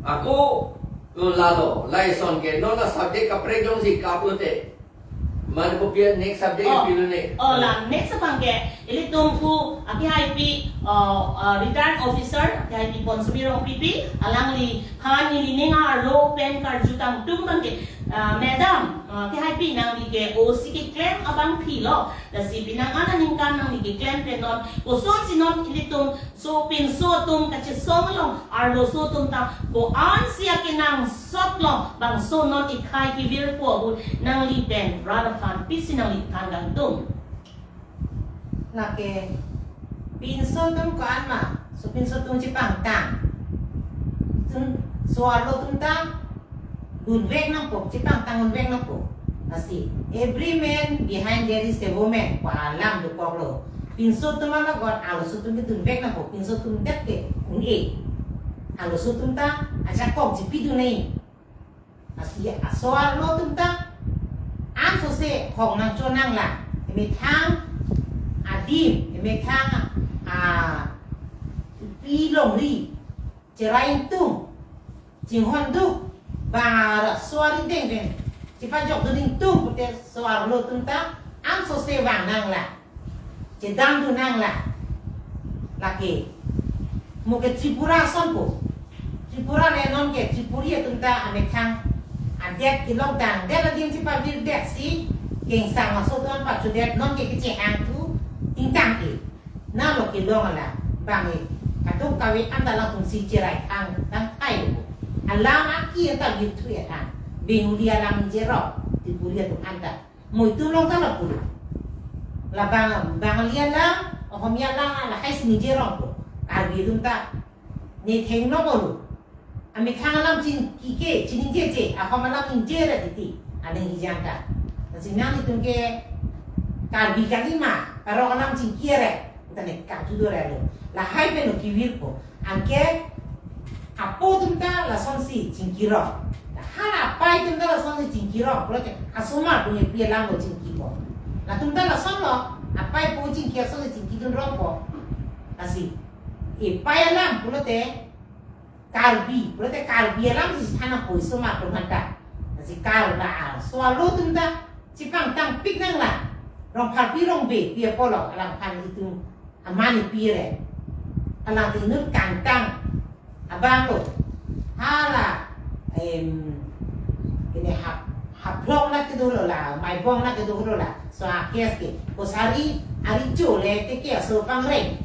Ako, to lalo, lason ke, non la subject kaprek jongsi kaplote. Mane kopi next subject Oh. pilo ne. Oh, la next abang ke, ilitum pu, akehaipi, uh, uh, retired officer, akehaipi Ponsuri Rongpipi, alangliphan neli ning arlo pen karju tangtung abang ke, uh, Madam, uh, akehaipi nangli ke O C keklem abangphilo, lasi pinang an aningkan nangli keklem pen non, kosonsi non ilitum so pinso atum kachesong along arloso atum ta ko-ansi akenangsot along bangso non ikhai kevirpo ahut nangli pen rat aphan pisi nangli than kangtung. Lake pinso atum ko-an ma, so pinso atum chepangtang. Atum so arlo atum ta dunvek nangpo, chepangtang dunvek nangpo. Lasi, every man behind there is a woman pu alam dokoklo. Pinso atum alogot arloso atum kedunvek nangpo, pinso atum det ke un-e. Arloso atum ta ajakong chepidun nangji. Lasi aso arlo atum ta ansose hong nangchonang la. Emethang adim, emethang, ah, pi longri, cherai ingtung, chinghon duk, bang aso arideng pen chepajokdun ingtung pute so arlo atum ta ansose vangnang la, chedamdun nang la. Lake mo ke Tripura asonpo. Tripura le non ke Tripuri atum ta amethang adet kelongtang, det adim chepavirdetsi kengsang aso atum pachodet, non ke kechehang thu ingtang-e. Nalo kelong ala bang-e, kadokave anta latumsi cherai thang tangthai lo. Alam aki anta virthu ethan. Bengali alam jerok, Tripuri atum anta. Mo itum along ta lapulo. Labang, Bangali alam, Ohomia alam, lahai si ningjerongpo. Karbi atum ta ne thengno bolu. Amethang alam chingki ke, chiningjeje, ahom alam ningje ra titi, aneng ijang ta. Lasi nanglitum ke Karbi kalima, arong alam chingki re, ta ne kangthu do re lo. Lahai pen lo kevirpo. Anke apo atum ta lasonsi chingkirong. Hala apai atum ta lasonsi chingkirong. Pulote asomar atum epi alam lo chingkipo. Latum ta lasonlo, apai apo chingki asonsi chingkidunrongpo. Lasi epai alam pulote Karbi, pulote Karbi alam si than apoi asomar atum aphanta. Lasi Kar la aso arlo atum ta chepangtangpik nang la. Rongpharpi Rongbepi apotlo alangphan itum aman ipi re. Alang inut kangtang abang lo. Hala, em, ini hap, Haflong na kedo lo la, Maibong na kedo lo la. So a-case ke. Kosari aricho le teke aso pangreng.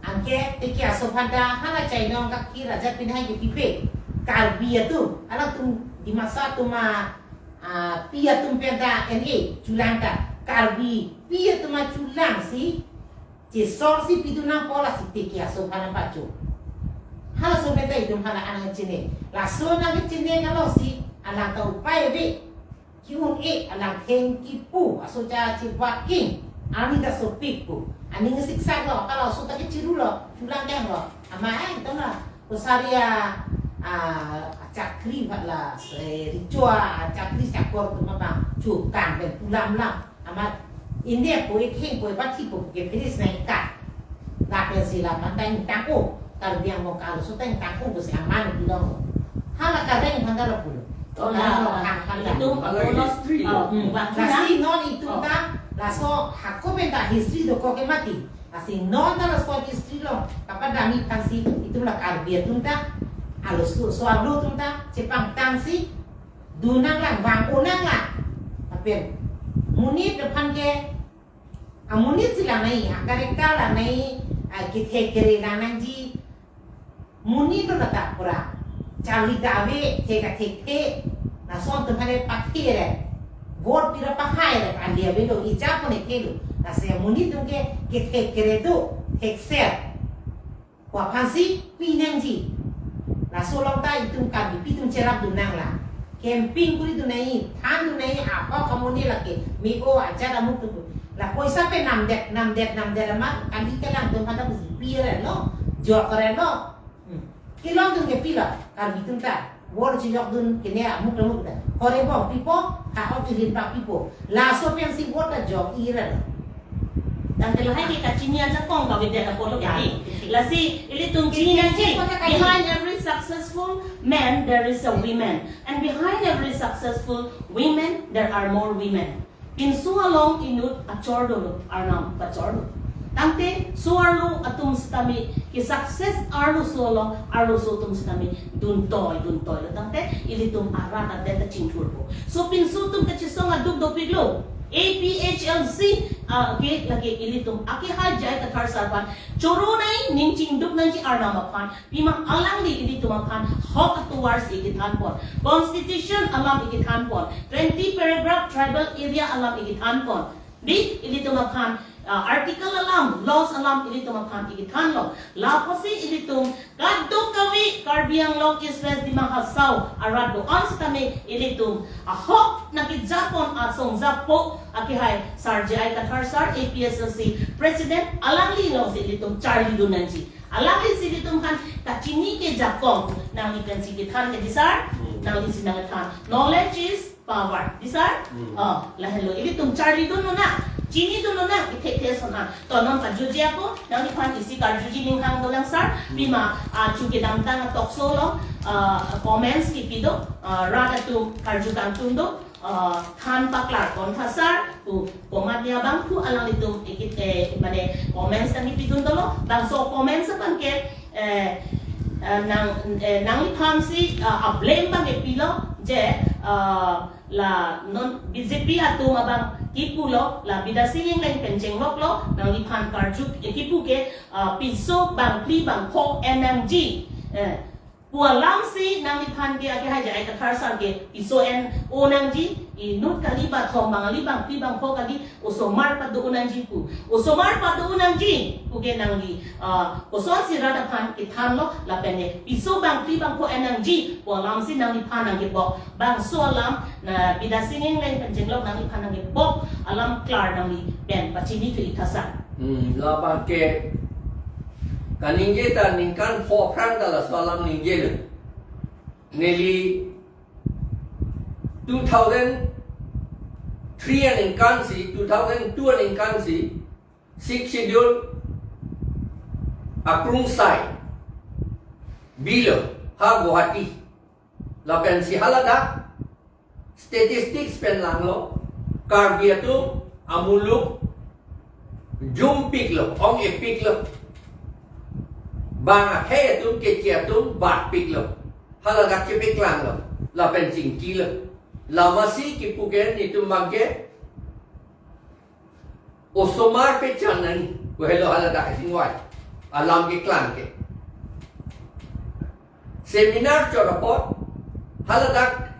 Anke teke aso aphanta hala chainong kaki raja pinhai ke pipe. Karbi atum, alangtum Dimasa atum a, a, pi atum penta N A, chulang ta. Karbi pi atum achulang si, chesong si pidun nangpo lasi teke aso aphan nangpacho. Halaso penta itum hala anang chine. Laso nangchine kalosi, alang ta upai ave. Ki-un-e, alang thengkipu, aso cha chibaking, arni ta sopik pu. Aning siksak lo, kalaso ta kechiru lo, chulang keng lo. Ama ai, tong la. Kosari a, a, achakri phat la, eh, richo achakri chakor atum abang, chukang pen pulam lam. Amat India po ikhing po ipathi po ke finish nai ka. Lapen si la pandai tangko. Karbi Anglong kalaso tangko pusi aman bilong. Hala kareng aphanta lapulo. Oh, Karbi Anglong la. Hang aphanta. Itum Hala polos, history. Oh, Hmm. bang Lasi sunang. non itum Oh. ta, laso hako pen ta history dokok ke mati. Lasi non ta laso history along kapadamji aphansi itum la Karbi atum ta, alo so, so alo atum ta, chepangtangsi, dunang lang, vang-o nang lang. Apel, monit aphan ke, amonit si lang nai, a-character lang nai, a, kethe kere lang nangji, monit lo nata pura. Charli ta ave, the ka thekthe. Lason atum aphan le pathe re. Vote pira pahai re, andi avelo, ija pon ethe lo. Lasi monit atum ke, kethe kere do, thekser. Ko aphansi pi nangji. Laso along ta itum Karbipi atum cherapdun nang la. Camping kuri dunai, than dunai, apa kamu ni lagi. Miko aja kamu tu. La poisa pen namdet, namdet, namdet amat, kali kelang tu pada busi pir lo, jok lo. Hmm. Kelong dun ke pilo, Karbi atum ta. Vote chejok dun kene amuk amuk ta. Hore bong pipo, ha o tilin pak pipo. Laso pensi vote ta jok ira. Tangte lahai ke kachini ajakong kave det apotlo. Ya, kali. Isi. Lasi ilitum chini nangji. Isi, isi, isi. Behind every successful man, there is a women. And behind every successful women, there are more women. Pinso along inut achor dolo, arnam kachor dolo. Tangte so-arlo atum sitame ke-success arloso along, arloso atum sitame duntoi, duntoi lo. Tangte ilitum arat adet ta chingthurpo. So pinso atum kachesong aduk dopiklo. A P H L C, ah, ke lake ilitum akehai J I Kathar sir aphan choro nai, ning chingduk nangji arnam aphan. Pima alangli ilitum aphan hok atovar si kethanpon. Constitution alam kethanpon. Twenty paragraph tribal area alam kethanpon. Di ilitum aphan, ah, article alam, laws alam ilitum aphan kethanlo. Lapusi ilitum kadokave Karbi Anglong East West Dima Hasao arat do-an sitame ilitum ahok nangkejapon asong japo akehai sir J I Kathar sir, A P H L C president, alangli alongsi ilitum charlidun nangji. Alangli si ilitum aphan kachini kejakong, nangli pensi kethan ke di sir, hmm, nangli si nangkethan. Knowledge is power. Di sir? Hmm. Oh, lahelo. Ilitum charlidun lonang, chinidun lonang, ithe the son an. To non karjuji ako, nangliphan isi karjuji ning hang dolang sir. Hmm. Pima, ah, chu kedamtang talk show along, ah, comments kipi do, ah, rat atum karju kangtung do, ah, than paklar kontha sir, pu komat ya bang pu alanglitum ikit, eh, mane comments tangki pidun dolo, bangso comments abang ke, eh, eh, nang, eh, nangliphan si, ah, a-blame abang ke pilo je, ah, la non B J P atum abang kipulo, la Bidya Sing Engleng pen chengloklo, nangliphan karju, eh, kipu ke, ah, piso bangphli bangpho en nangji, eh, pu alamsi nangliphan ke akehai J I Kathar sir ke piso en-o nangji, inut kali, bathom bang kali, bangphli bangpho kali, osomar pado-o nangji pu. Osomar pado-o nangji pu ke nangli, ah, kosonsi rat aphan kethanlo, lapen ne piso bangphli bangpho en nangji pu alamsi nangliphan nangkebok. Bangso alam, na Bidya Sing Engleng pen chenglok nangliphan nangkebok alam klar nangli pen pachini kiri tha sir. Hmm, labang ke kaningje ta ningkan pho aphrang ta laso alam ningjelo. Neli two thousand three aningkan si, two thousand two aningkan si, Sixth Schedule akrungsai bilo ha Guwahati. Lapensi haladak statistics pen langlo, Karbi atum amuluk jumpiklo, ong-epiklo. Bang akhei atum, Keche atum batpiklo. Haladak chepeklanglo, lapen chingkilo. Lamasi kipu ke netum abang ke osomar pechan nangji pu helo haladak asingwai alam keklang ke. Seminar chot apot haladak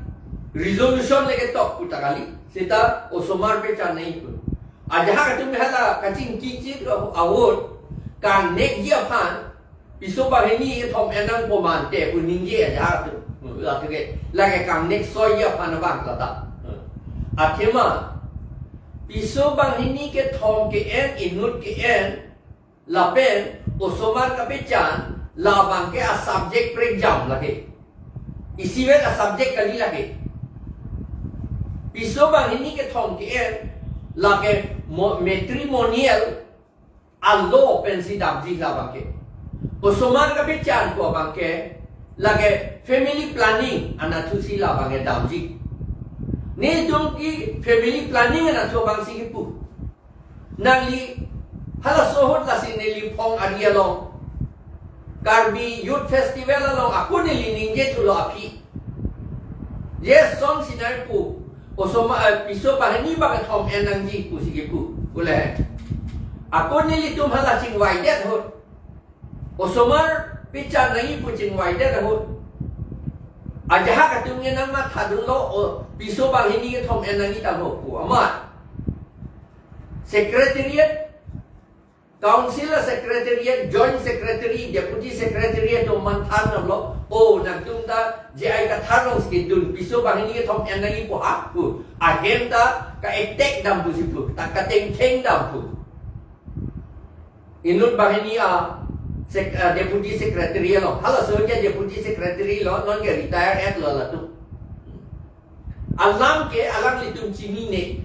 resolution le ketok pu ta kali, seta osomar pechan nangji pu. Ajahak atum hala kachingki chik ahut kangnek ji aphan piso banghini kethom en nangpo mante pu ningje ajahak atum. Lake, lake kangnek soi ji aphan abang lata. Athema piso banghini kethom ke-en, inut ke-en, lapen osomar kapechan, labang ke a-subject prekjam lake. Isivet a-subject kali lake. Piso banghini kethom ke-en, lake mo-, matrimonial a-law pensi damji labang ke. Osomar kapechan pu abang ke, lake family planning anatthu si labang ke damji. Netum ke family planning anatthu abang si kipu. Nangli halaso ahut lasi neli phong ari along, Karbi Youth Festival along ako neli ningje thulo aphi. Yes, son sinai pu. Osomar, eh, piso banghini bang kethom en nangji pusi kipu. Ule. Ako nelitum hala chingvaidet ahut. Osomar pechan nangji pu chingvaidet ahut. Ajahak atum nge nangmatha dunlo, o, piso banghini kethom en nangji tangho pu. Amat. Secretariat Council a secretariat, joint secretary, deputy secretary atum aphan than damlo. O, nangtum ta J I Kathar along si kedun, piso banghini kethom en nangji pu ha pu. Ahem ta ka-attack dam pusi pu, ta katengtheng dam pu. Inut banghini a sec-, a deputy secretary along. Halaso ke deputy secretary lo, non ke retire et lo latum. Alam ke alanglitum chinine.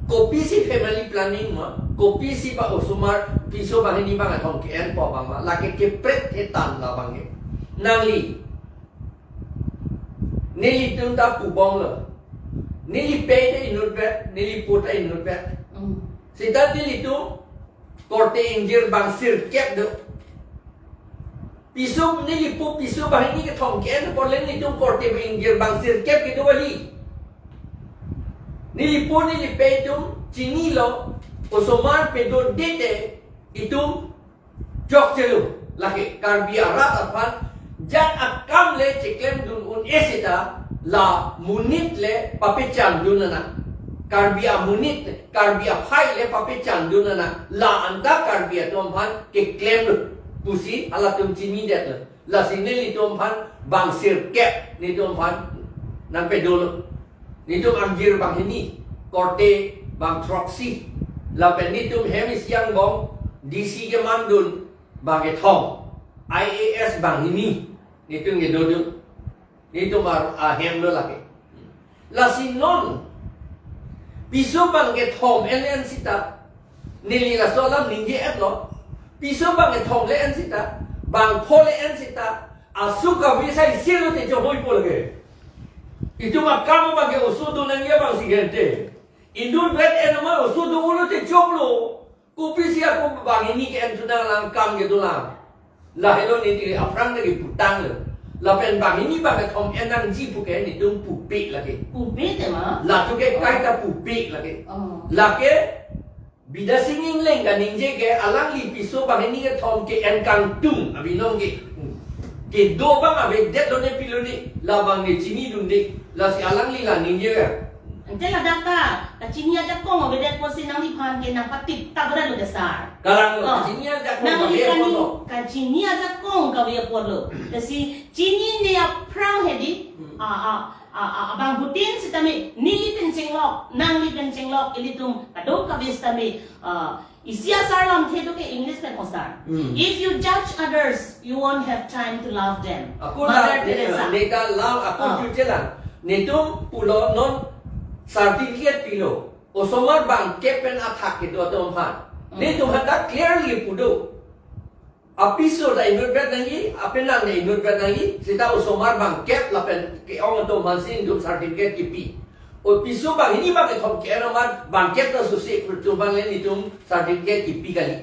Kopisi family planning ma, kopisi ba osomar piso banghini bang kethom ke-enpo abang ma, lake kepret hetan labang ke. Nangli, nelitum ta pubomlo. Neli pei ta inutvet, neli po ta inutvet. Mm. Seta nelitum korte ingjir bang sirkep do. Piso, neli po piso banghini kethom ke-en apot le nelitum korte ingjir bang sirkep kedo kali. Neli po neli pei atum chinilo, osomar pedodet te itum chokchelo. Lake Karbi arat aphan jat akam le cheklemdun un-e seta la monit le papechangdun nang. Karbi amonit, Karbi aphai le papechangdun nang. La anta Karbi atum aphan keklemlo pusi halatum chinidetlo. Lasi nelitum aphan bang sirkep nelitum aphan nangpedolo. Nelitum ingjir banghini, korte bang throksi. Lapen nelitum hem isi angbong D C kemandun bang kethom, I A S banghini nelitum kedodun. Nelitum ar-, ahem lo lake. Lasi non piso bang kethom en le-en seta, neli laso alam ningje-etlo. Piso bang kethom le-en seta, bang pho le-en seta, asu kave sai silo te chok hoi po lake. Itum akam bang ke oso do nangji abang si gente. Inutvet en amat oso do-olo te choklo. Kopisi ako banghini ke-en thu nang lang, kam kedo lang. Lahelo neli aphrang neli putanglo. Lapen banghini bang kethom en nangji pu ke nelitum pupe lake. Pupe tema? Latum ke kaita pupe lake. Oh. Lake Bidya Sing Engleng kaningje ke alangli piso banghini kethom ke-en kangtung abinong ke. Kedo bang avedetlo ne pilo ne, labang ne chinidunde, lasi alangli la ningje ke. Ante ladak ta, kachini ajakong avedet apotsi nangliphan ke nangpatip ta bra lo ke sir. Kalang lo, oh, kachini ajakong nangli kave kani apotlo. Kachini ajakong kave apotlo. Lasi chinine aphrang hedi, hmm, a, a, a, a, abangphutin sitame, neli pen chenglok, nangli pen chenglok, ilitum kadokave sitame, a, isi asar lamthe do ke English pen osar. Hmm. If you judge others, you won't have time to love them. Ako Mother da, Teresa. Neta lam, ako, ah, chuche lang. Netum pulo non certificate pilo. Osomar bangkep pen athak kedo atum aphan. Hmm. Netum aphan ta clearly pudo. Apiso ta inutvet nangji, apenang ta inutvet nangji, seta osomar bangkep lapen ke-ong atum aphansi netum certificate kipi. O piso banghini bang kethom ke-en amat bangkep ta susi atum aphan le netum certificate kipi kali.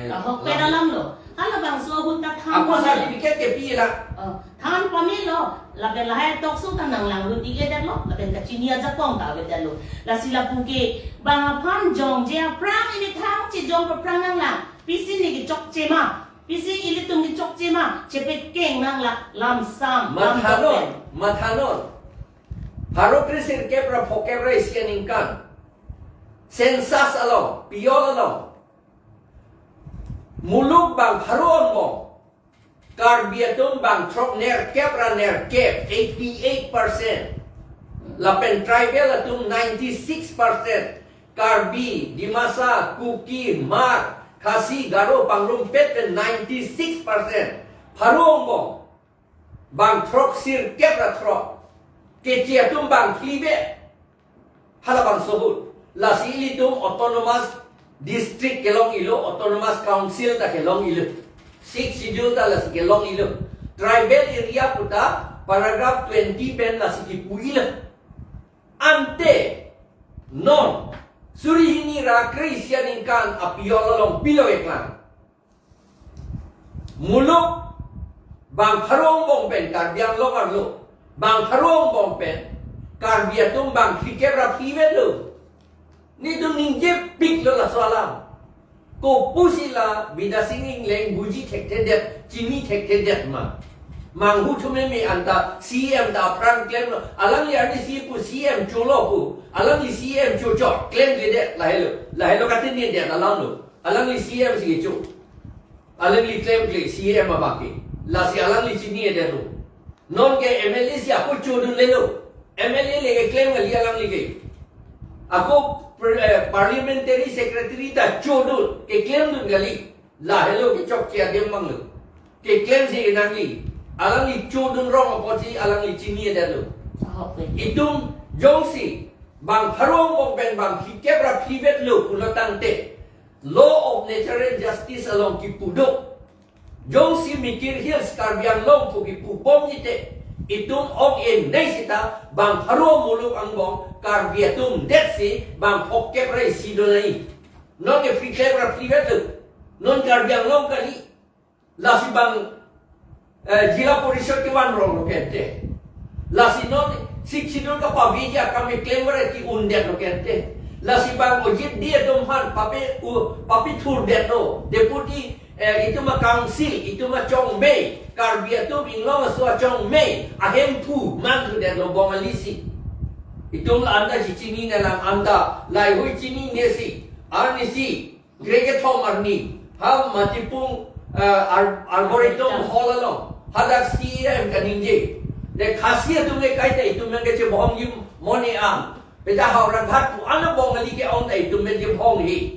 Ahokpet alam lo. Halabangso ahut ta than, ako pame lo, certificate kepi la. Oh, than pame lo. Lapen lahai talk show ta nanglangdun-ikledetlo. Lapen kachini ajakong ta avedetlo. Lasi lapu ke bang aphan jongje aphrang, ili thang chejong aphrang nanglang. Pisi ne kechokche ma, pisi ilitum kechokche ma, chepekeng nanglang, lamsam, lamtop pen. Mathanon, mathanon. Pharo kre sirkep ra phokep ra isi aningkan. Census along, piyol along. Muluk bang pharo angbong Karbi atum bang throknerkep ra nerkep, eighty-eight percent. Lapen tribal atum ninety-six percent. Karbi, Dimasa, Kuki, Hmar, Khasi, Garo, pangrumpet pen ninety-six percent. Pharo angbong bang throksirkep ra throk. Keche atum bang phlive. Halabangso ahut. Lasi ilitum autonomous district kelong-ilo, autonomous council ta kelong-ilo. Sixth schedule ta lasi kelong-ilo. Tribal area pu ta paragraph twenty pen lasi kipu-ilo. Ante non suri hini ra kre isi aningkan apiyol along pilo eklang. Muluk bang pharo angbong pen, Karbi Anglong arlo bang pharo angbong pen Karbi atum bang phlikep ra phlive lo. Netum ningjepiklo laso alam. Kopusi la Bidya Sing Engleng buji thekthedet, chini thekthedet ma? Manghu thume me anta C M ta aphrang klemlo. Alangli arni si pu C M cholo pu. Alangli C M chochot klemkledet, lahelo. Lahelo katin ne det alam lo. Alangli C M si kecho. Alangli klemkle C M abang ke. Lasi alangli chini-edetlo. Non ke M L A si ako chodunlelo. M L A le keklem kali alangli ke. Ako par-, eh, parliamentary secretary ta chodun, keklemdun kali. Lahelo kechokche adim abanglo. Keklemsi kenangji. Alangli chodun rong apotsi alangli chini-edetlo. Ahok ke. Itum jongsi bang pharo angbong pen bang phlikep ra phlivetlo pulo tangte, law of natural justice along kipu do. Jongsi Mikir Hills Karbi Anglong pu kipubomji te, itum ong-e nei sita bang pharo muluk angbong Karbi atum detsi bang phokep ra isi do nai. Non ke phlikep ra phlivetlo. Non Karbi Anglong kali. Lasi bang, eh, Jila Porishad kevan ronglo kente. Lasi non Sixth Schedule kapaveji akam keklem ra ke-undetlo kente. Lasi bang ojit di atum aphan pape u-, papithurdetlo. Deputy, eh, itum a-council, itum achongmei, Karbi atum Inglong aso achongmei ahemphu manthudetlo Bongali si. Itum la anta chichinine lang, anta laheihui chininesi, arnisi, krekethom arni, ha Matipung, eh, Ar-, Arboretum Hall along, hadak C M kaningje. De Khasi atum ke kaita itum ke chebohongji mo ne am. Peta Howraghat pu an Bongali ke-ong ta itum ke chebohong he.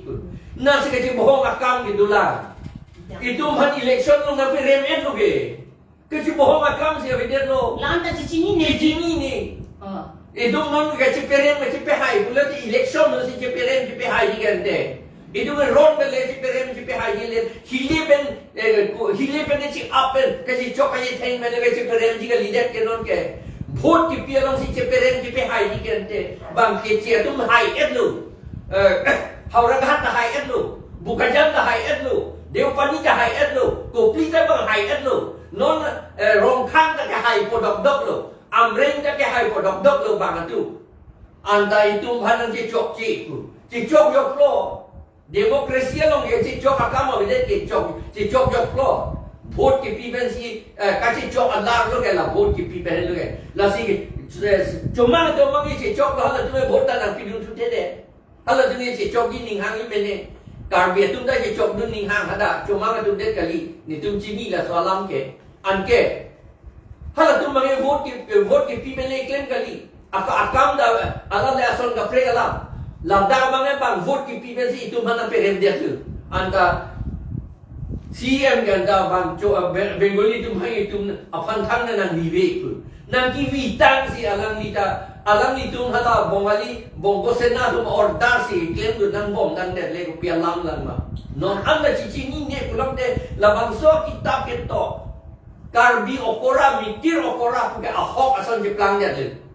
Nasi kechebohong akam kedolang. Itum aphan election along nangperem-etlo ke. Kechebohong akam si avedetlo. La anta chichinine. Chichinine. Ah. Itum non kacheperem kachepehai pulote election non si cheperem chepehaiji kente. Itum ron le cheperem chepehaiji le. Hile pen, eh, ko-, hile pen che-up pen kachechok kachetheng pen le kacheperemji kalidet ke non ke. Vote kepi along si cheperem chepehaiji kente. Bang keche atum hai-etlo. Eh, Howraghat ta hai-etlo. Bokajan ta hai-etlo. Deopani ta hai-etlo. Kopili ta bang hai-etlo. Non, eh, Rongkhang ta kehaipo dokdoklo. Amreng ta kehaipo dokdoklo bang atum. Anta itum aphan nangchechokche pu. Chechokjoklo. Democracy along ke chechok akam avedet ke chok, chechokjoklo. Vote kepi pensi, eh, kachechok alarlo ke la vote kepi penlo ke. Lasi ke, eh, chomang chomang ke chechoklo, halatum ke vote ta nangpidun thuthedet. Halatum ke chechokji ning hangji mene. Karbi atum ta chechokdun ning hang hadak. Chomang atum det kali. Netum chini laso alam ke. Anke. Halatum abang ke vote ke, vote kepi pen le klem kali. Aka akam ta, ala le ason kaprek alam. Ladak abang ke bang vote kepi pensi itum aphan nangperemdetlo. Anta C M ke anta bang cho, eh, Be-, Bengali atum hai itum aphan thang nang nangvive pu. Nangkivitangsi alangli ta, alanglitum hala Bongali, Bongo Sena atum order si klemdun nangbomdangdetle kopi alam lang ma. Non anta chichinine pulote labangso kitap ketok. Karbi okora, Mikir okora puke ahok ason cheplangdetlo.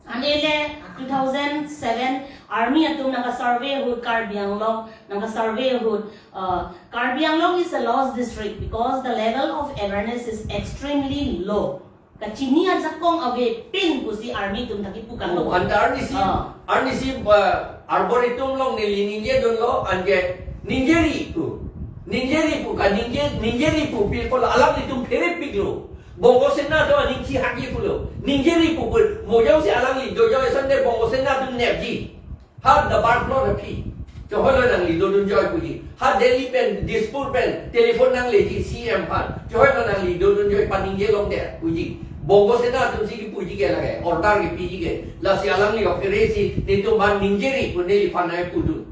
Anele two thousand seven army atum nangkasurvey ahut Karbi Anglong, nangkasurvey ahut, uh, Karbi Anglong is a lost district because the level of awareness is extremely low. Kachini ajakong avepin pusi army atum ta kipu kalo. Oh, anta arnisi, ah, arnisi, uh, Arboretum along neli ningjedunlo, anke ningjeri pu. Ningjeri pu ka ningje, ningjeri pu pi pulo alanglitum pherepiklo. Bongo Sena atum aning chihakji pulo. Ningjeri pu pu. Mo jongsi alangli do jong eson de Bongo Sena atum nepji. Ha dabar plot aphi. Chohoilo nangli dodunjoi puji. Ha Delhi pen, Dispur pen, telephone nangleji C M aphan. Chohoilo nangli dodunjoi paningje longdet puji. Bongo Sena atum si kipuji ke lake. Order kipiji ke. Lasi alangli ok resi netum aphan ningjeri pu neliphan nangpudun.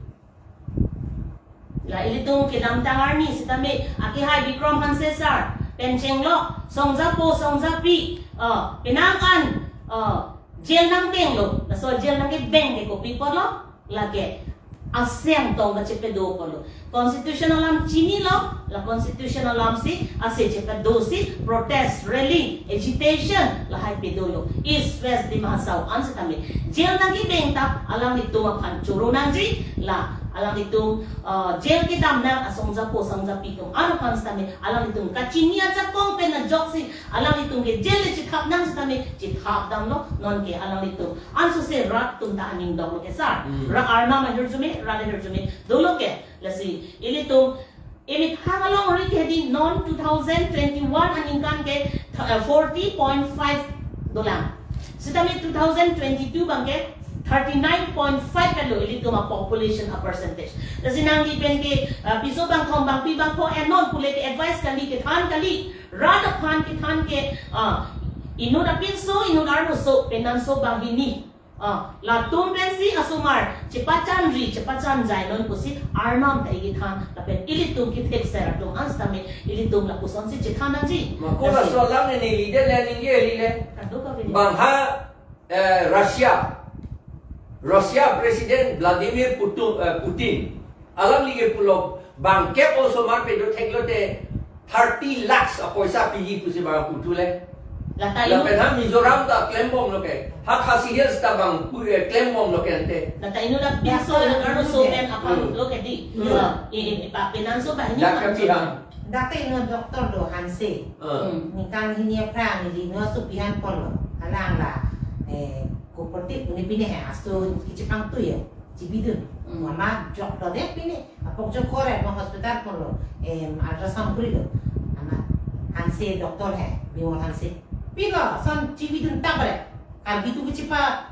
La ilitum kedamtang arni sitame akehai Bikram Hanse sir, pen chenglo, songjapo, songjapi, uh, penang an, uh, jail nangtenglo, laso jail nangkebeng ke kopi apotlo, lake aseng tong kachepedo apotlo. Constitution alam chinilo, la constitution alam si, ase chepedo si, protest, rally, agitation, lahai pedolo. East West Dima Hasao an sitame. Jail nangkebeng ta, alanglitum aphan choro nangji, la, alanglitum, uh, jail kedam nang asongjapo songjapi atum an aphan sitame, alanglitum kachini ajakong pen ajoksi, alanglitum ke jail le chethap nang sitame, chethapdamlo, non ke alanglitum. Ansose rat atum ta aning doklo ke sir. Hmm. Ra arnam ahirjume, ra le hirjume, dolo ke, lasi, ilitum, emethang alongri ke di non two thousand twenty-one aningkan ke th-, eh, forty point five dolang. Sitame two thousand twenty-two abang ke thirty-nine point five helo ilitum a-population a-percentage. Lasi nangli pen ke, ah, piso bangkethom bangphli bangpho non pule ke advice kali, kethan kali, rat aphan kethan ke, ah, inut apinso, inut arloso, penanso banghini. Ah, latum pensi asomar chepachanri, chepachanjai non pusi arnam ta ikethan, lapen ilitum kethekser atum an sitame ilitum lapusonsi chethan nangji. Mako laso alam ne neli de le, neli le. Kado kave. Bang ha, eh, Russia. Russia President Vladimir Putu-, eh, Putin. Alangli ke pulo bang kep osomar pedo theklote thirty lakhs apoisa piji pusi bang puthu le. Lata inu. Lapen ha Mizoram ta klembomlo ke. Ha Khasi Hills ta bang pu-, eh, klembomlo ke ante. Lata inut apinso, inut arloso pen aphan, hmm, lo ke di. Hmm. Ya, i, i, i, pa, penanso banghini. Dak aphan kami ha. Dak inut doctor do Hanse. Hmm. Hmm. Ningkan hini aphrang neli inut aso pi-an ponlo. Alang la, eh, cooperative uni pine he aso kechepangtui ya. Chibidun. Hmm. Mama jok do de pine. Apok jok kore mo hospital ponlo. Em, ultrasound kurilo. Ama Hanse doctor he. Miwal Hanse. Pilo son chibidun tapre. Karbi atum kechepa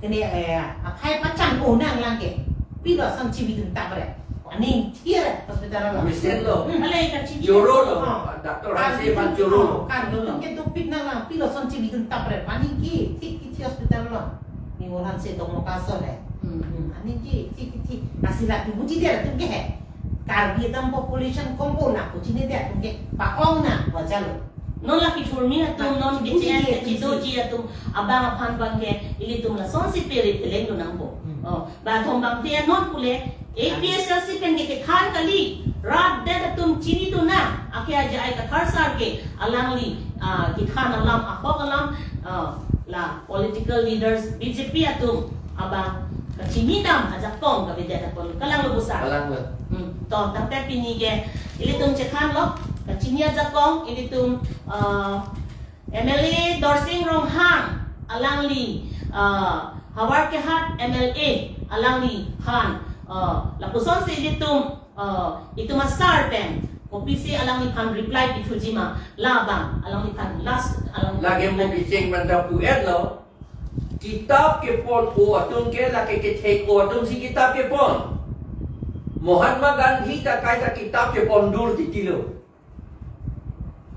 kene, eh, aphai pachan-o nanglang ke. Pilo son chibidun tapre. Aning thir hospital lo. Mesen lo. Hmm. Ale kachi. Choro lo. Oh. Doctor Hanse aphan choro lo. Kan lo. Tum ke dopik nanglang. Pilo son chibidun tapre. Aning kethek kethi hospital lo. Miwal Hanse tong mo kaso le. Hmm. Hmm. Aning kethek kethi. Asila tu buji dia tu ke he. Karbi atum population kompo na, kuchine dia atum ke pa-ong na, wajar lo. Non la kethurmi atum, non kichi-en, kichidoji atum, abang aphan bang ke, ilitum lasonsi pere peleng do nangpo. Hmm. Oh, bangkethom bangphli non pule, A P H L C pen ke kethan kali, rat det atum chinidun nang, ake aja ai Kathar sar ke, alangli, ah, kethan alam, ahok alam, ah, la political leaders, B J P atum, abang kachini dam ajakong kavedet apot, kalang lo bu sar. Kalang lo. Hmm. To, tangte pini ke ilitum chethanlo, kachini ajakong ilitum, ah, M L A Dorsing Ronghang alangli, ah, Howraghat M L A alangliphan, ah, lapusonsi ilitum, ah, itum asar pen kopisi alangliphan reply pithuji ma, labang alangliphan last alang. Lake mo kicheng manda pu-et lo. Kitap kepon-o atum ke lake kethek-o atum si kitap kepon. Mahatma Gandhi ta kaita kitap kepon dur titi lo.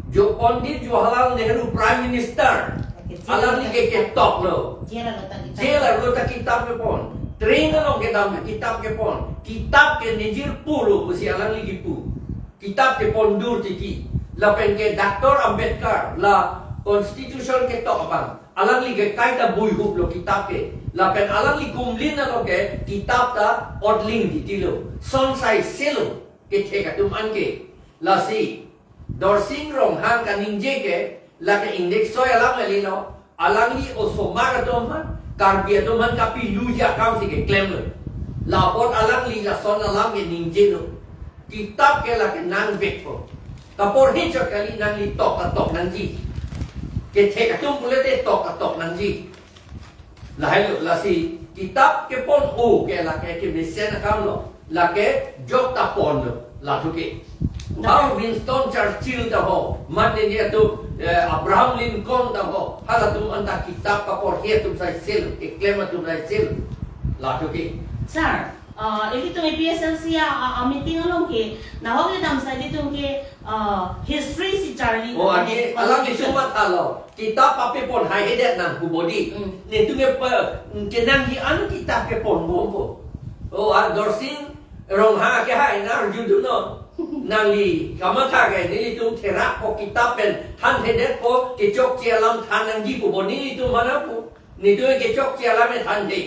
Jo Pandit Jawaharlal Nehru Prime Minister. Alangli ke ketok lo. Jail arlo ta kitap. Jail arlo ta kitap kepon. Train along kedam ta kitap kepon. Kitap ke nejir pulo pusi alangli kipu. Kitap kepon dur titi. Lapen ke Doctor Ambedkar la constitution ketok abang. Alangli ke kaita buihup lo kitap ke. Lapen alangli kumlin along ke kitap ta otling titi lo. Son sai selo kethek atum an ke. Lasi Dorsing Ronghang kaningje ke lake ingdeng soi alam kali lo. Alangli osomar atum aphan, Karbi atum aphan kapiluji akam si keklem lo. Lapot alangli lason alam ke ningje lo. Kitap ke lake nangvekpo. Kaporhe chot kali, nangli tok ta tok nangji. Kethek atum pule te tok ta tok nangji. Lahai lo, lasi kitap kepon-o ke lake kemesen akam lo. Lake jok ta pon lo, lathu ke. Dak- Thao Winston Churchill ta ho, mat neli atum, eh, Abraham Lincoln ta ho, halatum anta kitap kaporhe atum sai selo, keklem atum sai selo, lathu ke. Sir, ah, ilitum A P H L C a, a, a meeting along ke, nahok le dam sai ilitum ke, ah, history si charli. Oh, ane, alang ke cuma thalo. Kitap papepon haihedet nang pu bodi. Hmm. Netum ke pe, kenangji anu kitap keponbompo. Oh, a Dorsing Ronghang ke hai na arjudunnon. Nangli kamatha ke nelitum therakpo, kitap pen thanhedetpo, kechokche alam than nangji pu bo nelitum mana pu. Netum kechokche alam e thanhe.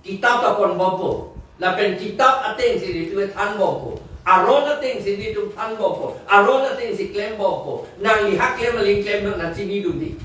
Kitap ta ponbompo. Lapen kitap ateng si netum thanbompo. Aron ateng si netum thanbompo. Aron ateng si klembompo. Nangli ha klem aling klem nang chinidun di.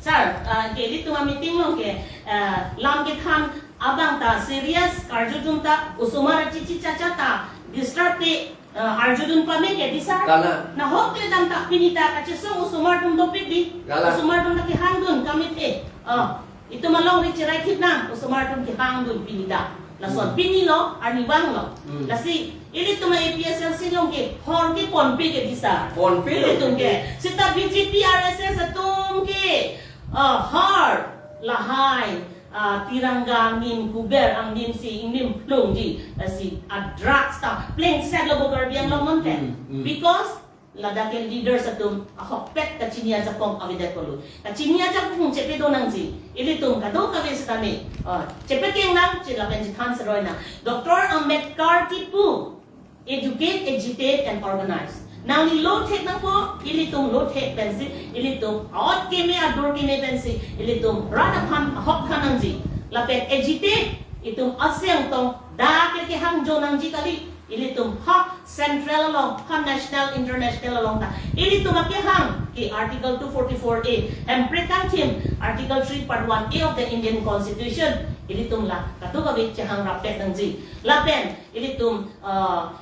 Sir, ah, ke ilitum a meeting along ke, ah, lam kethan abang ta serious karjudun ta, osomar chichi chacha ta disturb te, ah, arjudun pame ke di sir? Kalang. Nahok le dam ta pini ta kachesong osomar atum dopik di. Kalang. Osomar atum ta kehangdun kamethe. Ah, itum alongri cherai thip nang, osomar atum kehangdun pini ta. Lason, hmm, pini lo, arnivang lo. Hmm. Lasi, ilitum A P H L C along ke, hor keponpe ke di sir. Ponpe lo. Ilitum ke. Seta B J P R S S atum ke, ah, hor lahai. Ah, tiranga angnim, kuber angnim si ingnim plungji, lasi a drugs ta plengset lo bo Karbi Anglong non pen. Hmm, hmm. Because ladak ke leaders atum ahokpet kachini ajakong avedet pulo. Kachini ajakong chepadon nangji. Ilitum kadokave sitame, ah, chepakeng nangji lapen chethan seroi nang. Doctor Ambedkar kipu, educate, agitate and organize. Nangli lo thek nangpo, ilitum lo thek pensi, ilitum aot keme adur keme pensi, ilitum rat aphan ahok than nangji. Lapen agitate, itum aseng tong dak le kehang jo nangji kali, ilitum ha central along, ha national, international along ta. Ilitum akehang ke Article two forty-four A, Hemprek Kangthim, Article three Part one A of the Indian Constitution, ilitum la kadokave chehang rapet nangji. Lapen ilitum, ah,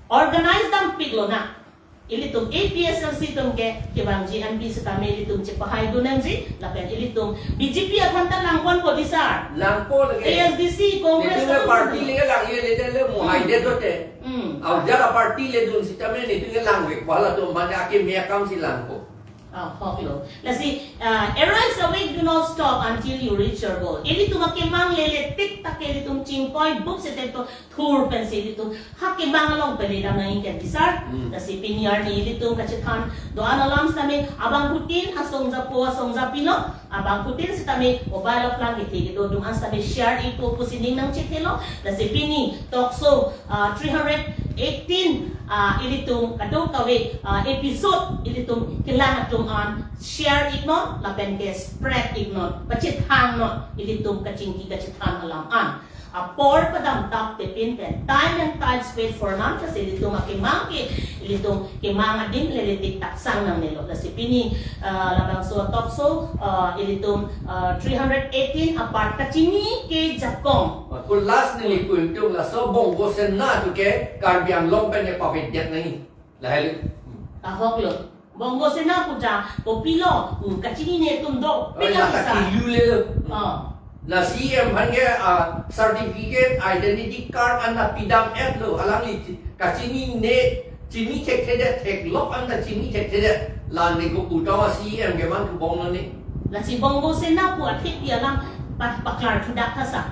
organize dam pik lonang. Ilitum A P H L C atum ke kevangji M P sitame ilitum chepahai dun nangji, lapen ilitum B J P aphan ta langpon po di sir. Langpo lake. A S D C, Congress netum ke atum party dun. Lake lang ye le le mo Hmm. hai de dote. Hmm. Au jala party le dun sitame netum ke langvek po, halatum mane akeme akam si langpo. Ah, ahok lo. Lasi, ah, arise, awake, do not stop until you reach your goal. Ilitum akemang lele tik tak ke ilitum chingpoi buk sete to thur pensi ilitum ha kemang along pele dam nangji ke di sir. Hmm. Lasi pini arni ilitum kachethan do-an alam sitame abangphutin asong japo asong japilo, abangphutin sitame mobile aplang kethe kedo atum an sitame share ipo pusi ning nangchethelo. Lasi pini talk show, ah, three hundred eighteen, ah, ilitum kadokave, ah, episode ilitum kelang atum an share iknon lapen ke spread iknon, pachethangnon ilitum kachingki kachethan alam an. Apor padam tap tepin pen, time and tides wait for none, lasi ilitum akemang ke, ilitum kemang adim lele tik tak sang nangnelo. Lasi pini, ah, labangso talk show, ah, ilitum, ah, three hundred eighteen apart kachini ke jakong. Ku last neli pu ingtung laso Bongo Sena atum ke Karbi Anglong pen ne pavedet nangji. Lahai lo. Ahok lo. Bongo Sena pu ta kopilo, hmm, kachinine atum do. Oh, pek ya, a bisa. Kachilu le lo. Oh. La C E M aphan ke, ah, certificate, identity card an ta pidam et lo. Alangli chi-, kachinine, chini thekthedet, theklok an ta chini thekthedet. La ne ko pu ta C E M ke man kebong lo ne. Lasi Bongo Sena pu athepi alam pa-, paklar thudak tha sir.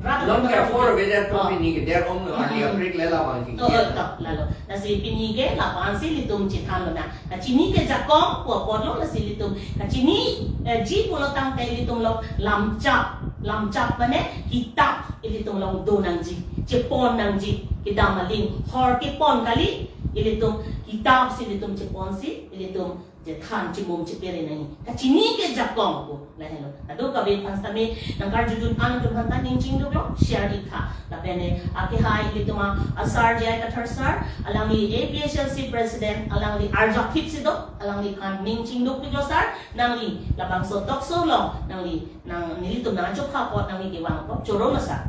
Rat non ke apor avedet to. Oh. Pini ke der om lo, hmm, ali aprik le labang chingki. Oh, oh, to, lalo. Lasi pini ke lapu-an si ilitum chethan lonang. Kachini ke jakong pu apotlo, lasi ilitum kachini, eh, ji pulo tangte ilitum lo lamchap, lamchap mane kitap ilitum along do nangji, chepon nangji, kedam aling hor kepon kali, ilitum kitap si ilitum cheponsi ilitum chethan chimum chepere nangji. Kachini ke jakong pu, lahelo. Kadokave aphan sitame nangkarjudun an atum aphan ta ning chingduk lo, share ik tha. Lapen ne, akehai ilitum a, a sir J I Kathar sir, alangli A P H L C president, alangli arjap thip si do, alangliphan ning chingduk pik lo sir, nangli labangso talk show along, nangli, nang, nelitum nangchok apot nangli kevang apot choro lo sir.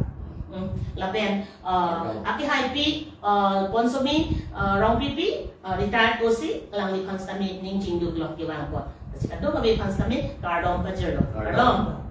Hmm. Lapen, ah, Kardom. Akehai pi, ah, Ponsoming, ah, Rongpipi, ah, retired O C, alangliphan sitame ning chingduk lo kevang apot. Lasi kadokave aphan sitame kardom pajirlo. Kardom. Kardom.